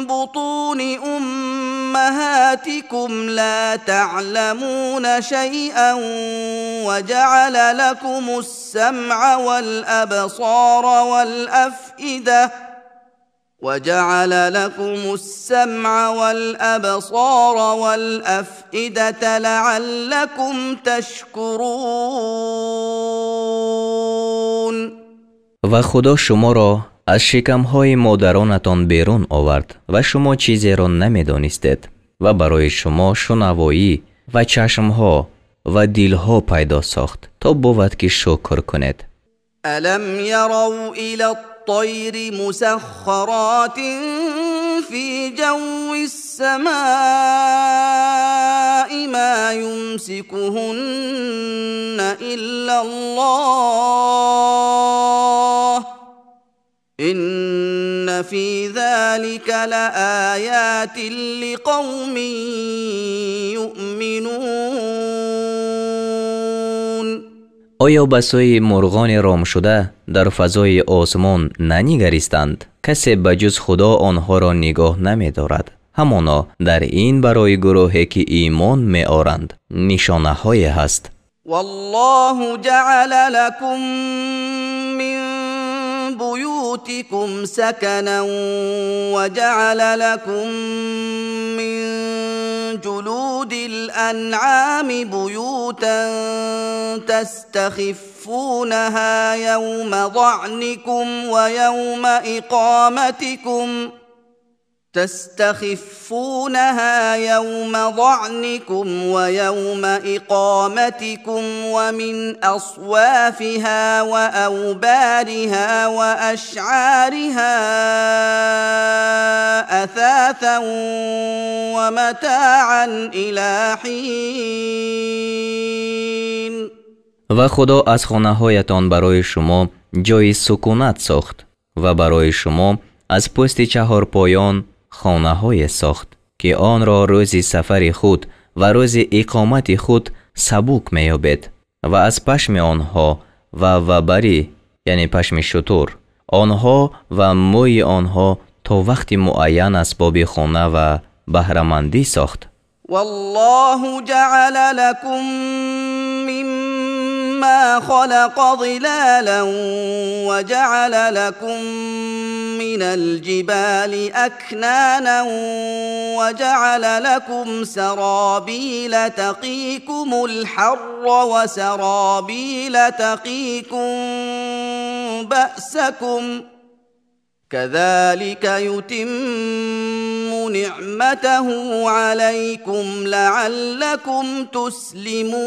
بطون أمهاتكم لا تعلمون شيئا وجعل لكم السمع والأبصار والأفئدة وجعل لكم السمع والأبصار والأفئدة لعلكم تشكرون. Ва Худо шуморо аз шикамҳои модаронатон берун овард ва шумо чизеро намедонистед ва барои шумо шунавоӣ ва чашмҳо ва дилҳо пайдо сохт, то бувад ки шукр кунед. ألم يروا إلى الطير مسخرات في جو السماء ما يمسكهن إلا الله إن في ذلك لآيات لقوم يؤمنون. Оё ба сӯи мурғони ромшуда дар фазои осмон нанигаристанд? Касе ба ҷуз Худо онҳоро нигоҳ намедорад. Ҳамоно дар ин барои гурӯҳе ки имон меоранд нишонаҳое ҳаст. والله جعل لكم من بيوتكم سكنا وجعل لكم من جلود الأنعام بيوتا تستخفونها يوم ظعنكم ويوم إقامتكم تستخفونها يوم ظعنكم ويوم إقامتكم ومن أصوافها وأوبارها وأشعارها أثاثا ومتاعا إلى حين. Ва Худо аз хонаҳоятон барои шумо ҷои сукунат сохт ва барои шумо аз пӯсти чаҳорпоён хонаҳое сохт, ки онро рӯзи сафари худ ва рӯзи иқомати худ сабук меёбед ва аз пашми онҳо ва вабарӣ, яъне пашми шутур, онҳо ва мӯи онҳо то вақти муайян асбоби хона ва баҳрамандӣ сохт. Валлоҳу ҷаъала лакум мимма халақа зилалан ва ҷаъала лакум من الجبال أكنانا وجعل لكم سرابيل تقيكم الحر وسرابيل تقيكم بأسكم كذلك يتم نعمته عليكم لعلكم تسلمون.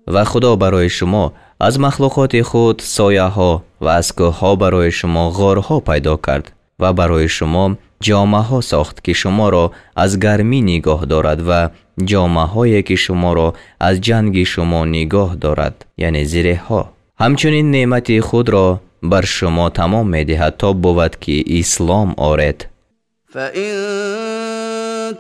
Ва Худо барои шумо аз махлуқоти худ сояҳо ва аз кӯҳҳо барои шумо ғорҳо пайдо кард ва барои шумо ҷомаҳо сохт, ки шуморо аз гармӣ нигоҳ дорад ва ҷомаҳое, ки шуморо аз ҷанги шумо нигоҳ дорад, яъне зиреҳҳо. Ҳамчунин неъмати худро бар шумо тамом медиҳад, то бувад, ки ислом оред.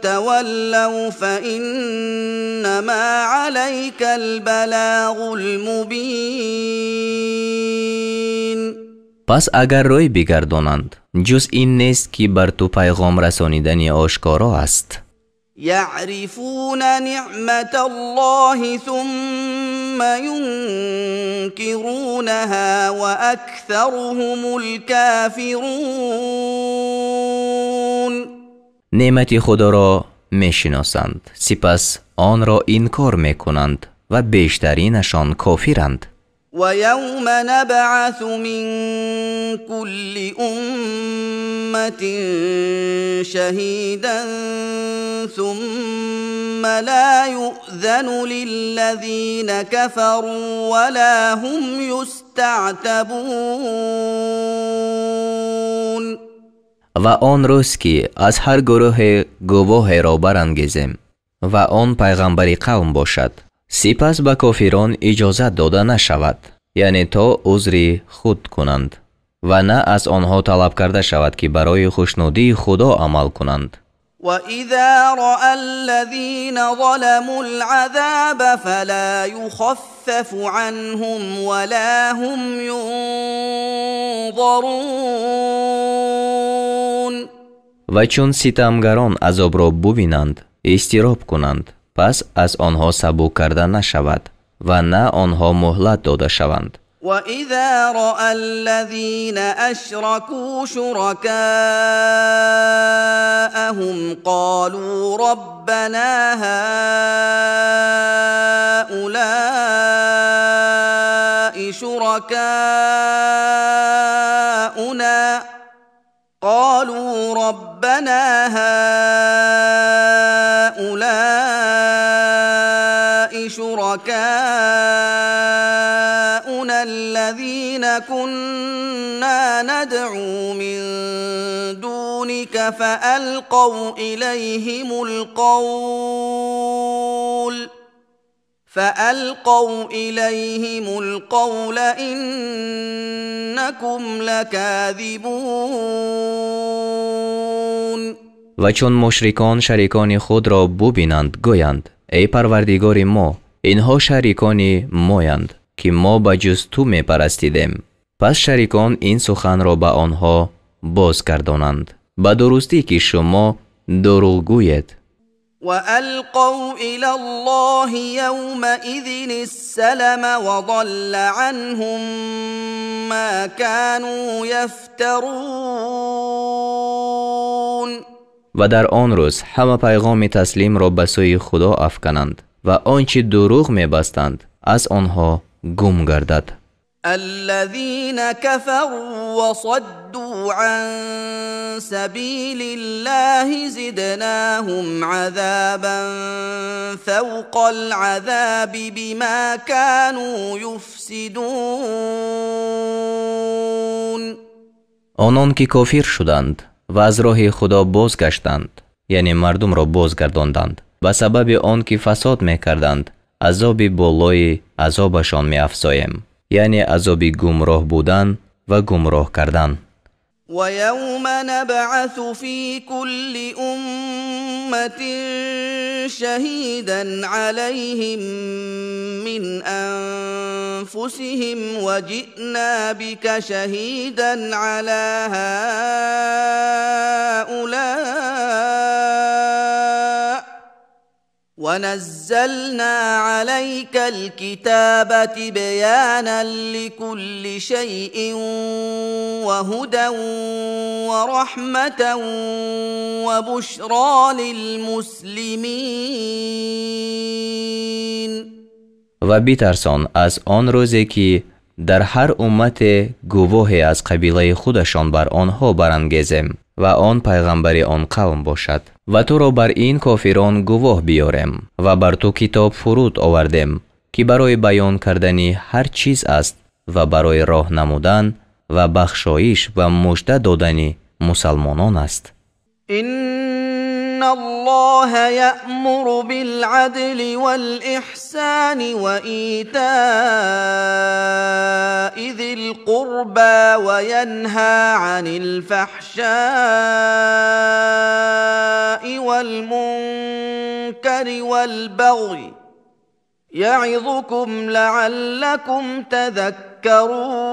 تولوا فإنما عليك البلاغ المبين. Пас агар рӯй бигардонанд, ҷуз ин нест, ки бар ту пайғом расонидани ошкоро аст. يعرفون نعمة الله ثم ينكرونها وأكثرهم الكافرون. Неъмати Худоро мешиносанд, сипас онро инкор мекунанд ва бештаринашон кофиранд. ويوم نبعث من كل أمة شهيدا ثم لا يؤذن للذين كفروا ولا هم يستعتبون. Ва он рӯз, ки аз ҳар гурӯҳе гувоҳеро барангезем ва он пайғамбари қавм бошад, сипас ба кофирон иҷозат дода нашавад, яъне то узри худ кунанд, ва на аз онҳо талаб карда шавад, ки барои хушнудии Худо амал кунанд. وإذا رأى الذين ظلموا العذاب فلا يخفف عنهم ولا هم ينظرون. Ва чун ситамгарон азобро бубинанд, изтироб кунанд, пас аз онҳо сабук карда нашавад ва на онҳо муҳлат дода шаванд. وإذا رأى الذين أشركوا شركاءهم قالوا ربنا هؤلاء شركاؤنا قالوا ربنا هؤلاء شركاؤنا الذين كنا ندعو من دونك فألقوا إليهم القول إنكم لكاذبون. Ва чун мушрикон шарикони худро бубинанд, гӯянд: эй Парвардигори мо, инҳо шарикони моянд, ки мо ба ҷуз ту мепарастидем. Пас шарикон ин суханро ба онҳо бозгардонанд: ба дурустӣ, ки шумо дурӯғгӯед. وألقوا إلى الله يومئذ السلم وضل عنهم ما كانوا يفترون. Ва дар он рӯз ҳама пайғоми таслимро ба сӯи Худо афкананд. ва он чӣ дурӯғ мебастанд аз онҳо гум гардад. الذين كفروا وصدوا عن سبيل الله زدناهم عذابا فوق العذاب بما كانوا يفسدون. Онон ки кофир шуданд ва аз роҳи Худо бозгаштанд, яъне мардумро бозгардонданд, ба сабаби он ки фасод мекарданд, азоби болои азобашон меафзоем, яъне азоби гумроҳ будан ва гумроҳ кардан. ويوم نبعث في كل أمة شهيدا عليهم من أنفسهم وجئنا بك شهيدا على هؤلاء ونزلنا عليك الكتاب تبيانا لكل شيء وهدى ورحمة وبشرى للمسلمين. Ва битарсон аз он рӯзе ки дар ҳар уммате гувоҳе аз қабилаи худашон бар онҳо барангезем ва он пайғамбари он қавм бошад, ва туро бар ин кофирон гувоҳ биёрем ва бар ту китоб фуруд овардем ки барои баён кардани ҳар чиз аст ва барои роҳ намудан ва бахшоиш ва мужда додани мусалмонон аст. إن الله يأمر بالعدل والإحسان وإيتاء ذي القربى وينهى عن الفحشاء والمنكر والبغي يعظكم لعلكم تذكرون.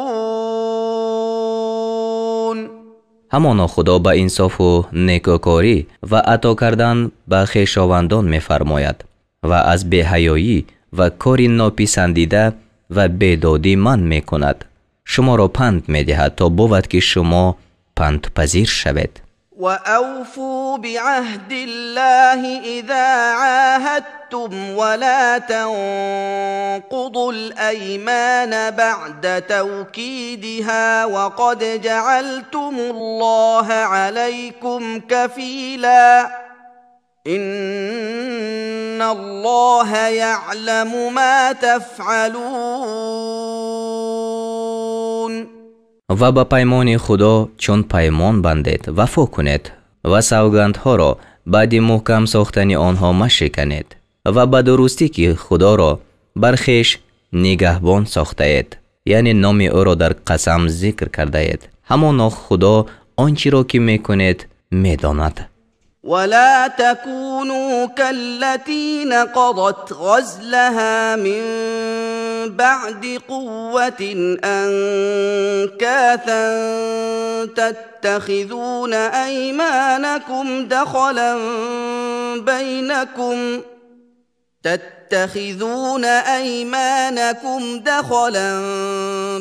Ҳамоно Худо ба инсофу некӯкорӣ ва ато кардан ба хешовандон мефармояд ва аз беҳаёӣ ва кори нописандида ва бедодӣ манъ мекунад. Шуморо панд медиҳад то бовад ки шумо пандпазир шавед. وأوفوا بعهد الله إذا عاهدتم ولا تنقضوا الأيمان بعد توكيدها وقد جعلتم الله عليكم كفيلا إن الله يعلم ما تفعلون. Ва ба паймони Худо чун паймон бандед вафо кунед ва савгандҳоро баъди муҳкам сохтани онҳо машиканед ва ба дурустӣ ки Худоро бар хеш нигаҳбон сохтаед, яъне номи ӯро дар қасам зикр кардаед. Ҳамоно Худо он чиро ки мекунед медонад. ولا تكونوا كالتي نقضت غزلها من بعد قوة أنكاثا تتخذون أيمانكم دخلا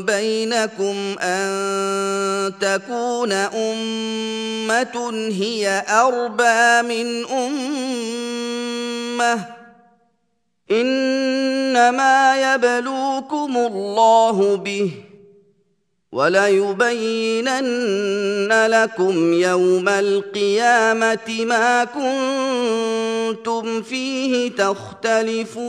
بينكم أن تكون أمة هي أربى من أمة إنما يبلوكم الله به وليبينن لكم يوم القيامة ما كنتم فيه تختلفون.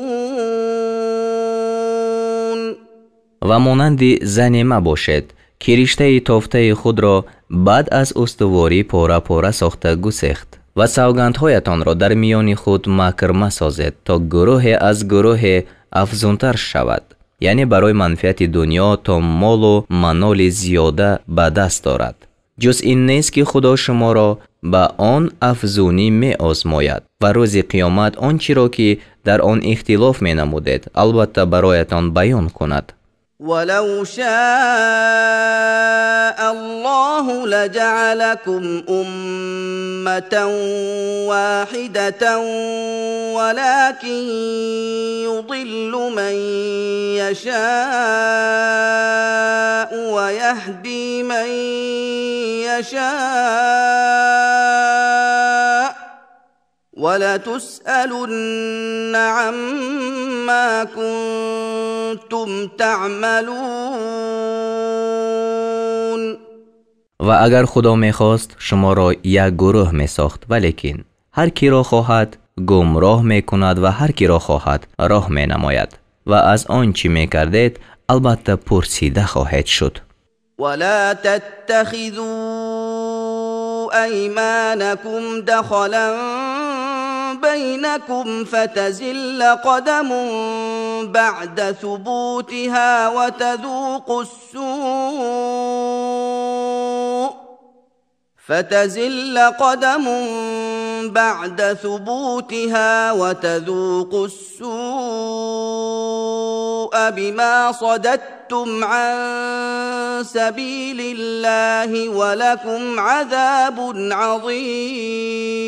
Ва монанди зане мабошед ки риштаи тофтаи худро баъд аз устуворӣ пора-пора сохта гусехт ва савгандҳоятонро дар миёни худ макр масозед то гурӯҳе аз гурӯҳе афзунтар шавад, яъне барои манфиати дунё то молу маноли зиёда ба даст дорад. Ҷуз ин нест ки Худо шуморо ба он афзунӣ меозмояд ва рӯзи қиёмат он чиро ки дар он ихтилоф менамудед албатта бароятон баён кунад. ولو شاء الله لجعلكم أمة واحدة ولكن يضل من يشاء ويهدي من يشاء ولتسألن عما كنتم تعملون. Ва агар Худо мехост, шуморо як гурӯҳ месохт, валекин ҳар киро хоҳад гумроҳ мекунад ва ҳар киро хоҳад роҳ менамояд ва аз он чӣ мекардед албатта пурсида хоҳед шуд. ولا تتخذوا أيمانكم دخلا بينكم فتزل قدم بعد ثبوتها وتذوقوا السوء بما صددتم عن سبيل الله ولكم عذاب عظيم.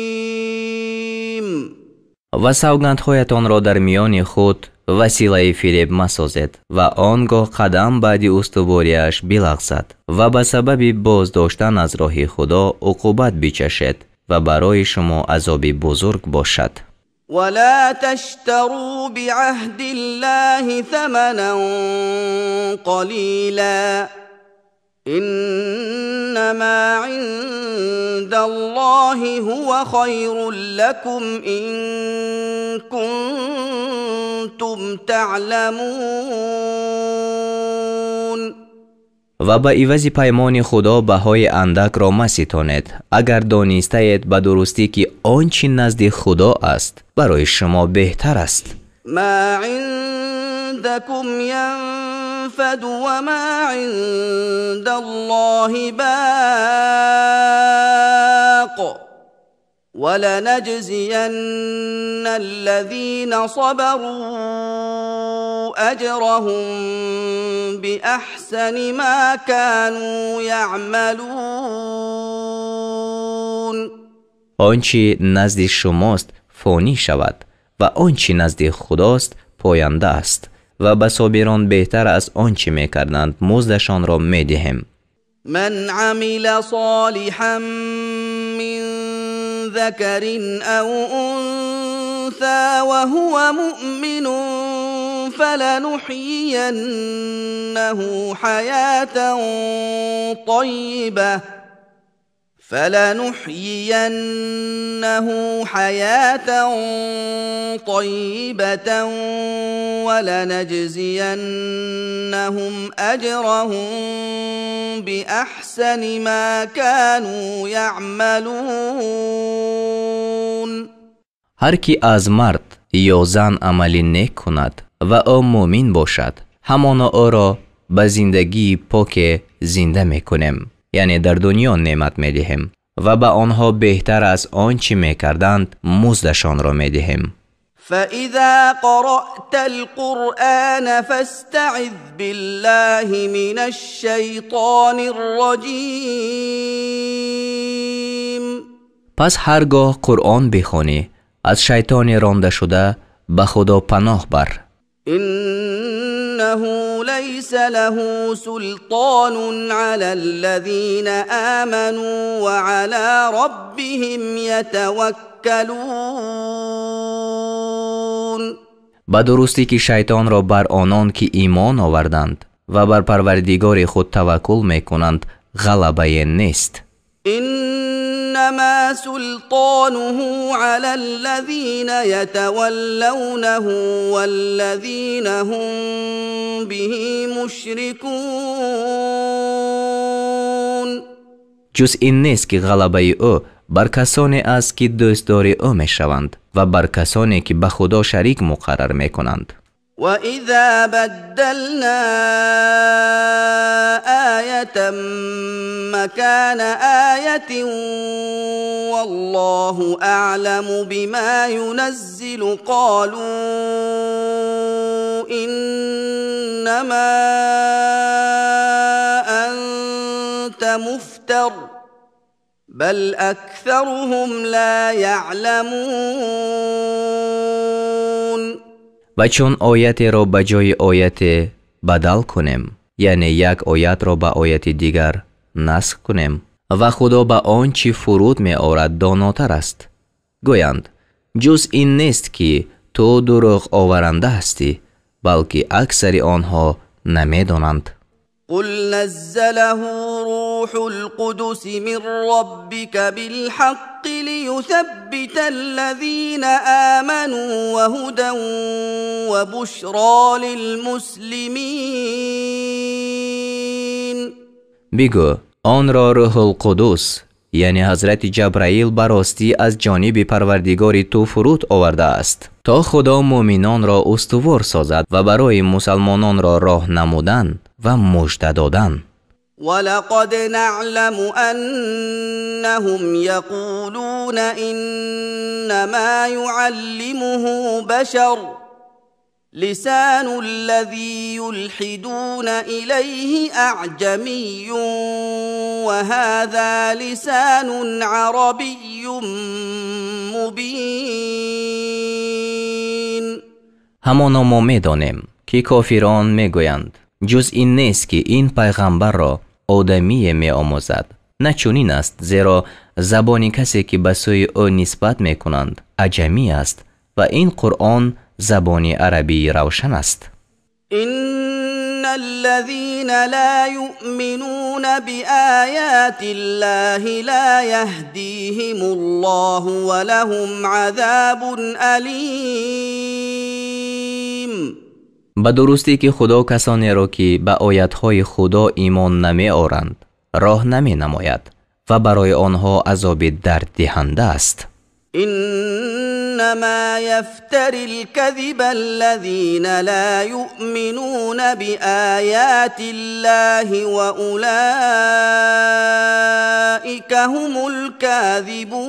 Ва савгандҳоятонро дар миёни худ василаи фиреб масозед ва он гоҳ қадам баъди устувориаш билағзад ва ба сабаби боздоштан аз роҳи Худо уқубат бичашед ва барои шумо азоби бузург бошад. ولا تشتروا بعهد الله ثمنا قليلا إنما عند الله هو خير لكم إن كنتم تعلمون. Ва ба ивази паймони Худо баҳои андакро маситонед, агар донистаед ба дурустӣ ки он чӣ назди Худо аст барои шумо беҳтар аст. ما عندكم ينفد وما عند الله باق ولنجزين الذين صبروا أجرهم بأحسن ما كانوا يعملون. Он чӣ назди шумост фонӣ шавад ва он чӣ назди Худост поянда аст ва ба собирон беҳтар аз он чӣ мекарданд муздашонро медиҳем. من عمل صالحا من ذكر أو أنثى وهو مؤمن فلنحيينه حياة طيبة فلنحيينه حياة طيبة ولنجزينهم أجرهم بأحسن ما كانوا يعملون. Ҳар ки аз мард ё зан амали нек кунад ва ӯ мӯмин бошад, ҳамоно ӯро ба зиндагии поке зинда мекунем, яъне дар дунё неъмат медиҳем ва ба онҳо беҳтар аз он чӣ мекарданд муздашонро медиҳем. فإذا قرأت القرآن فاستعذ بالله من الشيطان الرجيم. Пас ҳар гоҳ Қуръон бихонӣ, аз шайтони рондашуда ба Худо паноҳ бар. إنه ليس له سلطان على الذين آمنوا وعلى ربهم يتوكلون. Ба дурустӣ ки шайтонро бар онон ки имон оварданд ва бар Парвардигори худ таваккул мекунанд ғалабае нест. إنما سلطانه على الذين يتولونه والذين هم به مشركون. Ҷуз ин нест ки ғалабаи ӯ бар касоне аст ки дӯстдори ӯ мешаванд ва бар касоне ки ба Худо шарик муқаррар мекунанд. وإذا بدلنا آية مكان آية والله أعلم بما ينزل قالوا إنما أنت مفتر بل أكثرهم لا يعلمون. Ва чун оятеро ба ҷои ояте бадал кунем, яъне як оятро ба ояти дигар насх кунем, ва Худо ба он чӣ фуруд меорад донотар аст, гӯянд: Ҷуз ин нест ки ту дурӯғ оваранда ҳастӣ, балки аксари онҳо намедонанд. قل نزله روح القدس من ربك بالحق ليثبت الذين آمنوا وهدى وبشرى للمسلمين. Бигӯ, онро Рӯҳулқудус, яъне ҳазрати Ҷабраил, ба ростӣ аз ҷониби Парвардигори ту фуруд овардааст, то Худо мӯъминонро устувор созад ва барои мусалмононро роҳ намудан ва мужда додан. ولقد نعلم أنهم يقولون إنما يعلمه بشر لسان الذي يلحدون إليه أعجمي وهذا لسان عربي مبين. Ҳамоно мо медонем, ки кофирон мегӯянд, ҷуз ин нест, ки ин пайғамбарро одамие меомӯзад. На чунин аст, зеро забони касе, ки ба сӯи ӯ нисбат мекунанд, аҷамӣ аст ва ин Қуръон забони арабии равшан аст. إن الذين لا يؤمنون بآيات الله لا يهديهم الله ولهم عذاب أليم. Ба дурустӣ, ки Худо касонеро, ки ба оятҳои Худо имон намеоранд, роҳ наменамояд ва барои онҳо азоби дарддиҳанда аст. إنما يفتري الكذب الذين لا يؤمنون بآيات الله وأولئك هم الكاذبون.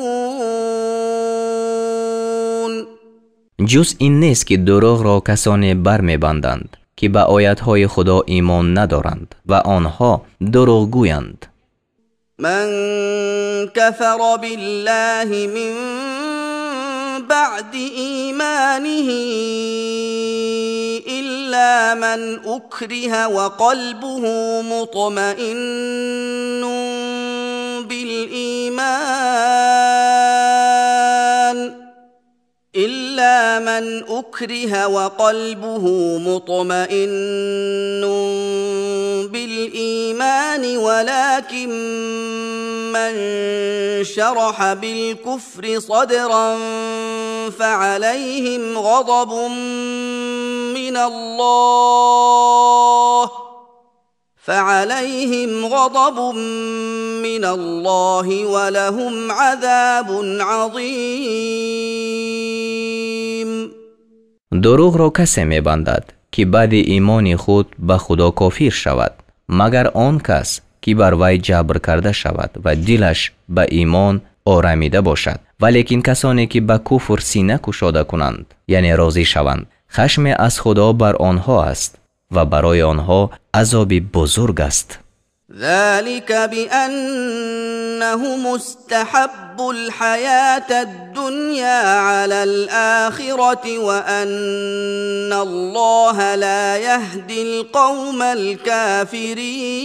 Ҷуз ин нест, ки дурӯғро касоне бармебанданд, ки ба оятҳои Худо имон надоранд ва онҳо дурӯғгӯянд. من كفر بالله من بعد إيمانه إلا من أكره وقلبه مطمئن بالإيمان إلا من أكره وقلبه مطمئن بالإيمان ولكن من شرح بالكفر صدرا فعليهم غضب من الله فعليهم غضب من الله ولهم عذاب عظيم. Дурӯғро касе мебандад, ки баъди имони худ ба Худо кофир шавад, магар он кас, ки бар вай ҷабр карда шавад ва дилаш ба имон орамида бошад. Валекин касоне, ки ба куфр сина кушода кунанд, яъне розӣ шаванд, хашме аз Худо бар онҳо аст ва барои онҳо азоби бузург аст. ذلك بأنهم استحبوا الحياة الدنيا على الآخرة وأن الله لا يهدي القوم الكافرين.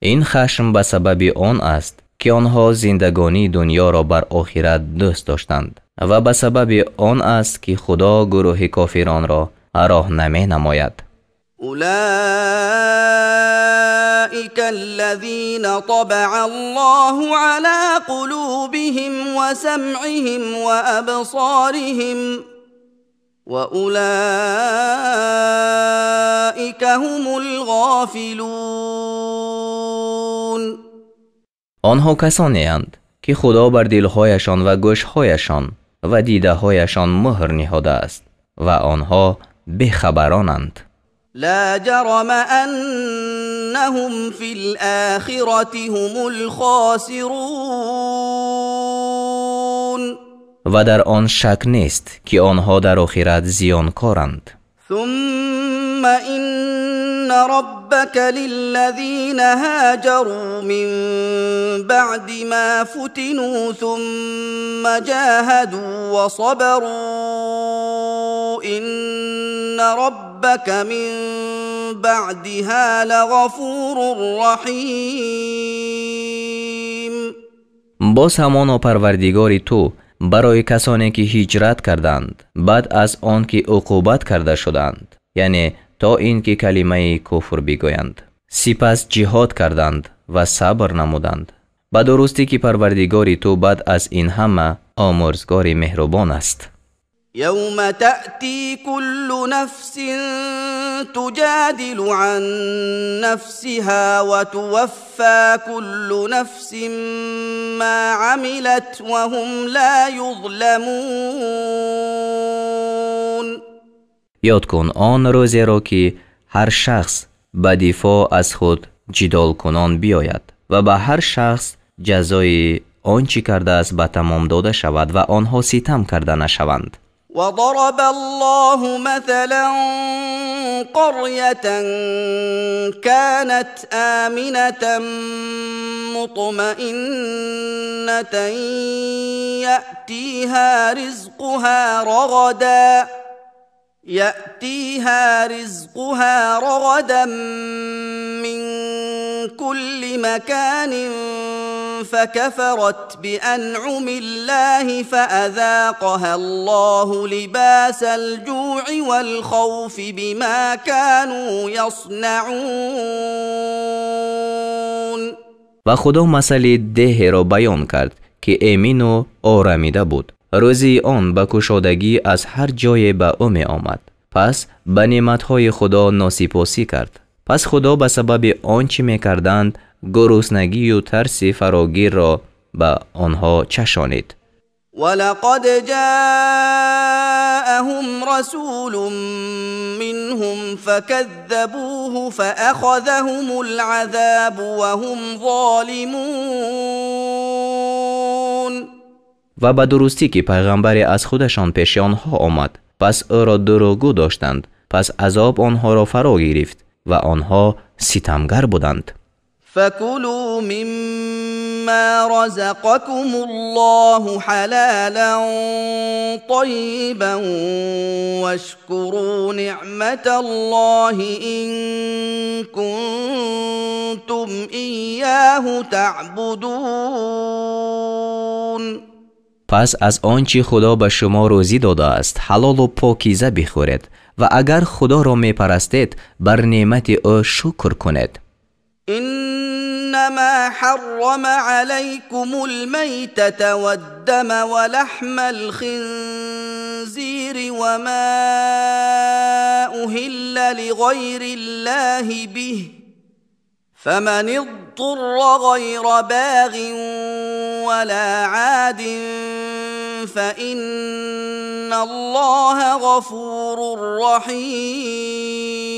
Ин хашм ба сабаби он аст, ки онҳо зиндагонии дунёро бар охират дӯст доштанд ва ба сабаби он аст, ки Худо гурӯҳи кофиронро роҳ наменамояд. أولئك الذين طبع الله على قلوبهم وسمعهم وأبصارهم وأولئك هم الغافلون. Онҳо касонеанд, ки Худо бар дилҳояшон ва гӯшҳояшон ва дидаҳояшон муҳр ниҳодааст ва онҳо бехабаронанд. لا جرم أنهم في الآخرة هم الخاسرون. Ва дар он шак нест, ки онҳо дар охират зиёнкоранд. ثم إن ربك للذين هاجروا من بعد ما فتنوا ثم جاهدوا وصبروا إن ربك من بعدها لغفور رحيم. Боз ҳамоно Парвардигори ту барои касоне ки ҳиҷрат карданд баъд аз он ки уқубат карда шуданд, яъне то ин ки калимаи куфр бигӯянд, сипас ҷиҳод карданд ва сабр намуданд, ба дурустӣ ки Парвардигори ту баъд аз ин ҳама омӯрзгори меҳрубон аст. يوم تأتي كل نفس تجادل عن نفسها وتوفى كل نفس ما عملت وهم لا يظلمون. Ёд кун он рӯзеро ки ҳар шахс ба дифоъ аз худ ҷидолкунон биёяд ва ба ҳар шахс ҷазои он чӣ кардааст ба тамом дода шавад ва онҳо ситам карда нашаванд. وضرب الله مثلا قرية كانت آمنة مطمئنة يأتيها رزقها رغدا من كل مكان فكفرت بأنعم الله فأذاقها الله لباس الجوع والخوف بما كانوا يصنعون. Ва Худо масали деҳеро баён кард ки эмину орамида буд. Рӯзии он ба кушодагӣ аз ҳар ҷое ба ӯ меомад. Пас ба неъматҳои Худо носипосӣ кард. Пас Худо ба сабаби он чӣ мекарданд гуруснагию тарси фарогирро ба онҳо чашонид. ولقد جاءهم رسول منهم فكذبوه فأخذهم العذاب وهم ظالمون. Ва ба дурустӣ ки пайғамбаре аз худашон пеши онҳо омад, пас ӯро дурӯғгӯ доштанд, пас азоб онҳоро фаро гирифт ва онҳо ситамгар буданд. فكلوا مما رزقكم الله حلالا طيبا واشكروا نعمة الله إن كنتم إياه تعبدون. Пас аз он чӣ Худо ба шумо рӯзӣ додааст ҳалолу покиза бихӯред ва агар Худоро мепарастед бар неъмати ӯ шукр кунед. إنما حرم عليكم الميتة والدم ولحم الخنزير وما أهل لغير الله به فمن اضطر غير باغ ولا عاد فإن الله غفور رحيم.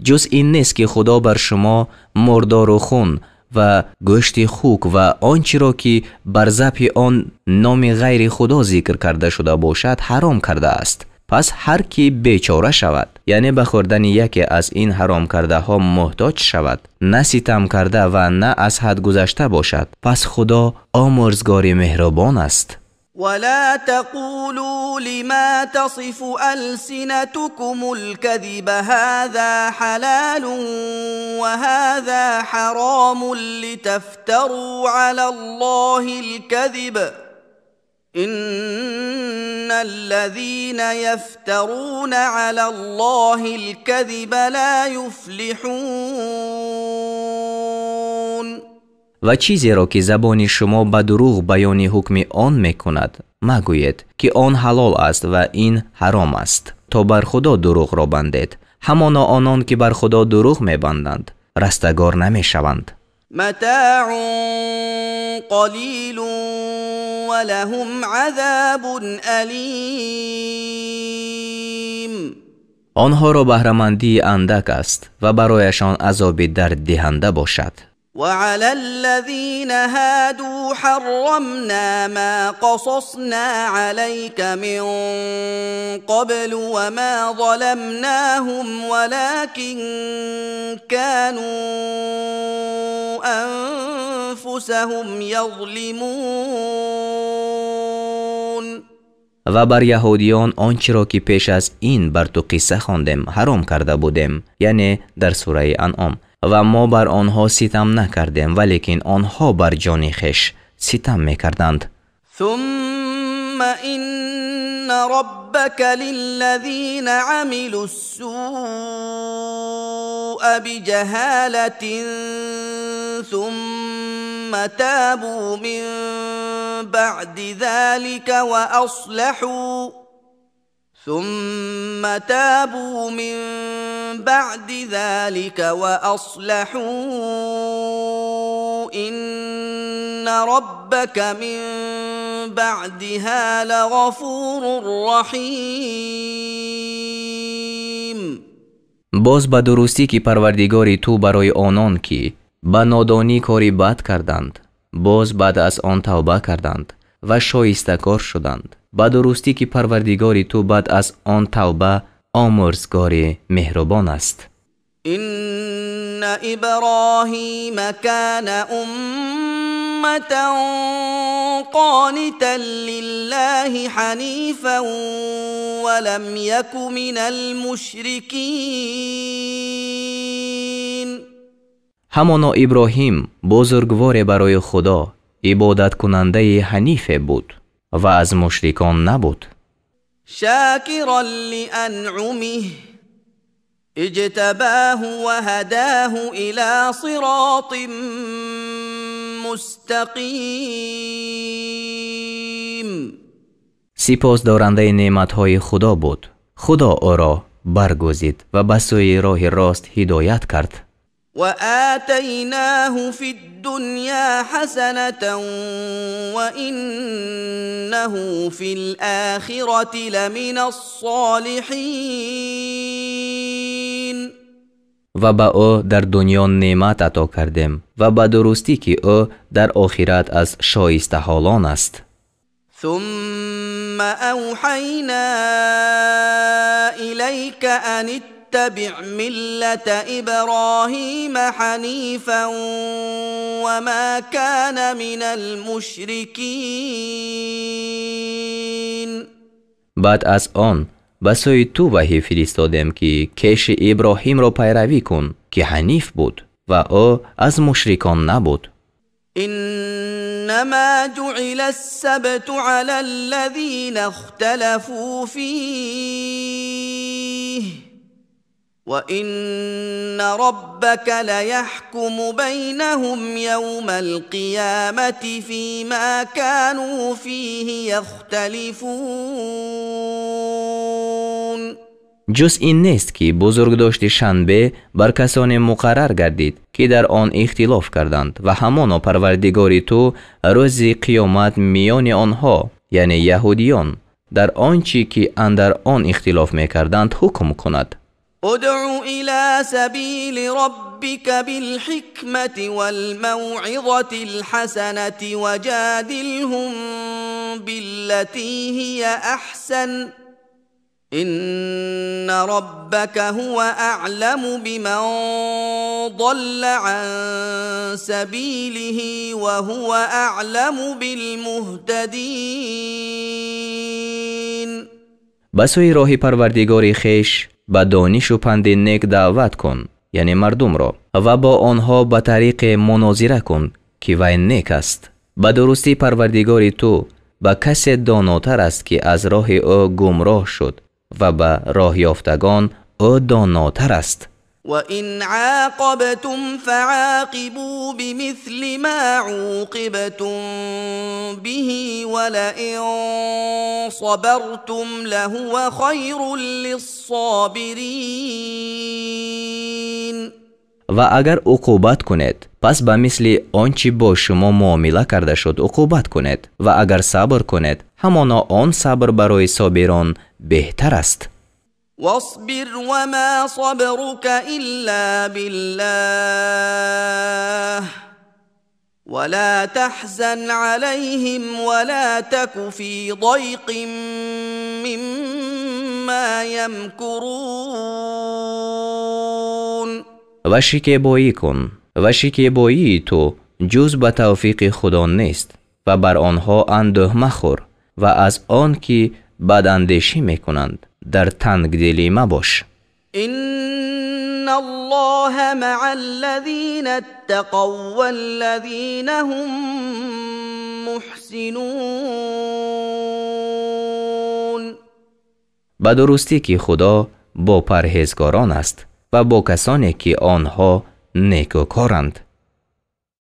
Ҷуз ин нест ки Худо бар шумо мурдору хун ва гӯшти хук ва он чиро ки бар забҳи он номи ғайри Худо зикр карда шуда бошад ҳаром кардааст. Пас ҳар ки бечора шавад, яъне ба хӯрдани яке аз ин ҳаромкардаҳо муҳтоҷ шавад, на ситам карда ва на аз ҳад гузашта бошад, пас Худо омӯрзгори меҳрубон аст. ولا تقولوا لما تصف ألسنتكم الكذب هذا حلال وهذا حرام لتفتروا على الله الكذب إن الذين يفترون على الله الكذب لا يفلحون. Ва чизеро ки забони шумо ба дурӯғ баёни ҳукми он мекунад, магӯед ки он ҳалол аст ва ин ҳаром аст, то бар Худо дурӯғро бандед. Ҳамоно онон ки бар Худо дурӯғ мебанданд, растагор намешаванд. متاع قليل ولهم عذاب أليم. Онҳоро баҳрамандии андак аст ва барояшон азоби дарддиҳанда бошад. وعلى الذين هادوا حرمنا ما قصصنا عليك من قبل وما ظلمناهم ولكن كانوا أنفسهم يظلمون. Ва бар яҳудиён он чиро ки пеш аз ин бар ту қисса хондем ҳаром карда будем, яъне дар сураи Анъом, Ва мо бар онҳо ситам накардем, валекин онҳо бар ҷони хеш ситам мекарданд. ثم إن ربك للذين عملوا السوء بجهالة ثم تابوا من بعد ذلك وأصلحوا ثم تابوا من بعد ذلك وأصلحوا إن ربك من بعدها لغفور رحيم. Боз ба дурустӣ ки Парвардигори ту барои онон ки ба нодонӣ кори бад карданд, боз баъд аз он тавба карданд ва шоистакор шуданд, ба дурустӣ ки Парвардигори ту баъд аз он тавба омӯрзгори меҳрубон аст. إن إبراهيم كان أمة قانتا لله حنيفا ولم يك من المشركين. Ҳамоно Иброҳим бузургворе барои Худо ибодаткунандаи ҳанифе буд ва аз мушрикон набуд. شاكرا لأنعمه اجتباه وهداه إلى صراط مستقيم. Сипосдорандаи неъматҳои Худо буд. Худо ӯро баргузид ва ба сӯи роҳи рост ҳидоят кард. وآتيناه في الدنيا حسنة وإنه في الآخرة لمن الصالحين. Ва ба ӯ дар дунё неъмат ато кардем ва ба дурустӣ ки ӯ дар охират аз шоистаҳолон аст. ثم أوحينا إليك أن اتبع ملة إبراهيم حنيفا وما كان من المشركين. Баъд аз он ба сӯи ту ваҳй фиристодем ки кеши Иброҳимро пайравӣ кун, ки ҳаниф буд ва ӯ аз мушрикон набуд. إنما جعل السبت على الذين اختلفوا فيه وإن ربك ليحكم بينهم يوم القيامة فيما كانوا فيه يختلفون. Ҷуз ин нест ки бузургдошти шанбе бар касоне муқаррар гардид, ки дар он ихтилоф карданд, ва ҳамоно Парвардигори ту рӯзи қиёмат миёни онҳо, яъне яҳудиён, дар он чӣ ки андар он ихтилоф мекарданд, ҳукм кунад. ادع إلى سبيل ربك بالحكمة والموعظة الحسنة وجادلهم بالتي هي أحسن إن ربك هو أعلم بمن ضل عن سبيله وهو أعلم بالمهتدين. Ба сӯи роҳи Парвардигори хеш ба донишу панди нек даъват кун, яъне мардумро, ва бо онҳо ба тариқе мунозира кун, ки вай нек аст. Ба дурустӣ Парвардигори ту ба касе донотар аст, ки аз роҳи ӯ гумроҳ шуд, ва ба роҳёфтагон ӯ донотар аст. وإن عاقبتم فعاقبوا بمثل ما عوقبتم به ولئن صبرتم لهو خير للصابرين. Ва агар уқубат кунед, пас ба мисли он чӣ бо шумо муомила карда шуд уқубат кунед, ва агар сабр кунед, ҳамоно он сабр барои собирон беҳтар аст. واصبر وما صبرك إلا بالله ولا تحزن عليهم ولا تك في ضيق مما يمكرون. Ва шикебоӣ кун, ва шикебоии ту ҷуз ба тавфиқи Худо нест, ва бар онҳо андӯҳ махӯр ва аз он ки бадандешӣ мекунанд дар тангдилӣ мабош. إن الله مع الذين اتقوا والذين هم محسنون. Ба дурустӣ ки Худо бо парҳезгорон аст ва бо касоне ки онҳо некӯкоранд.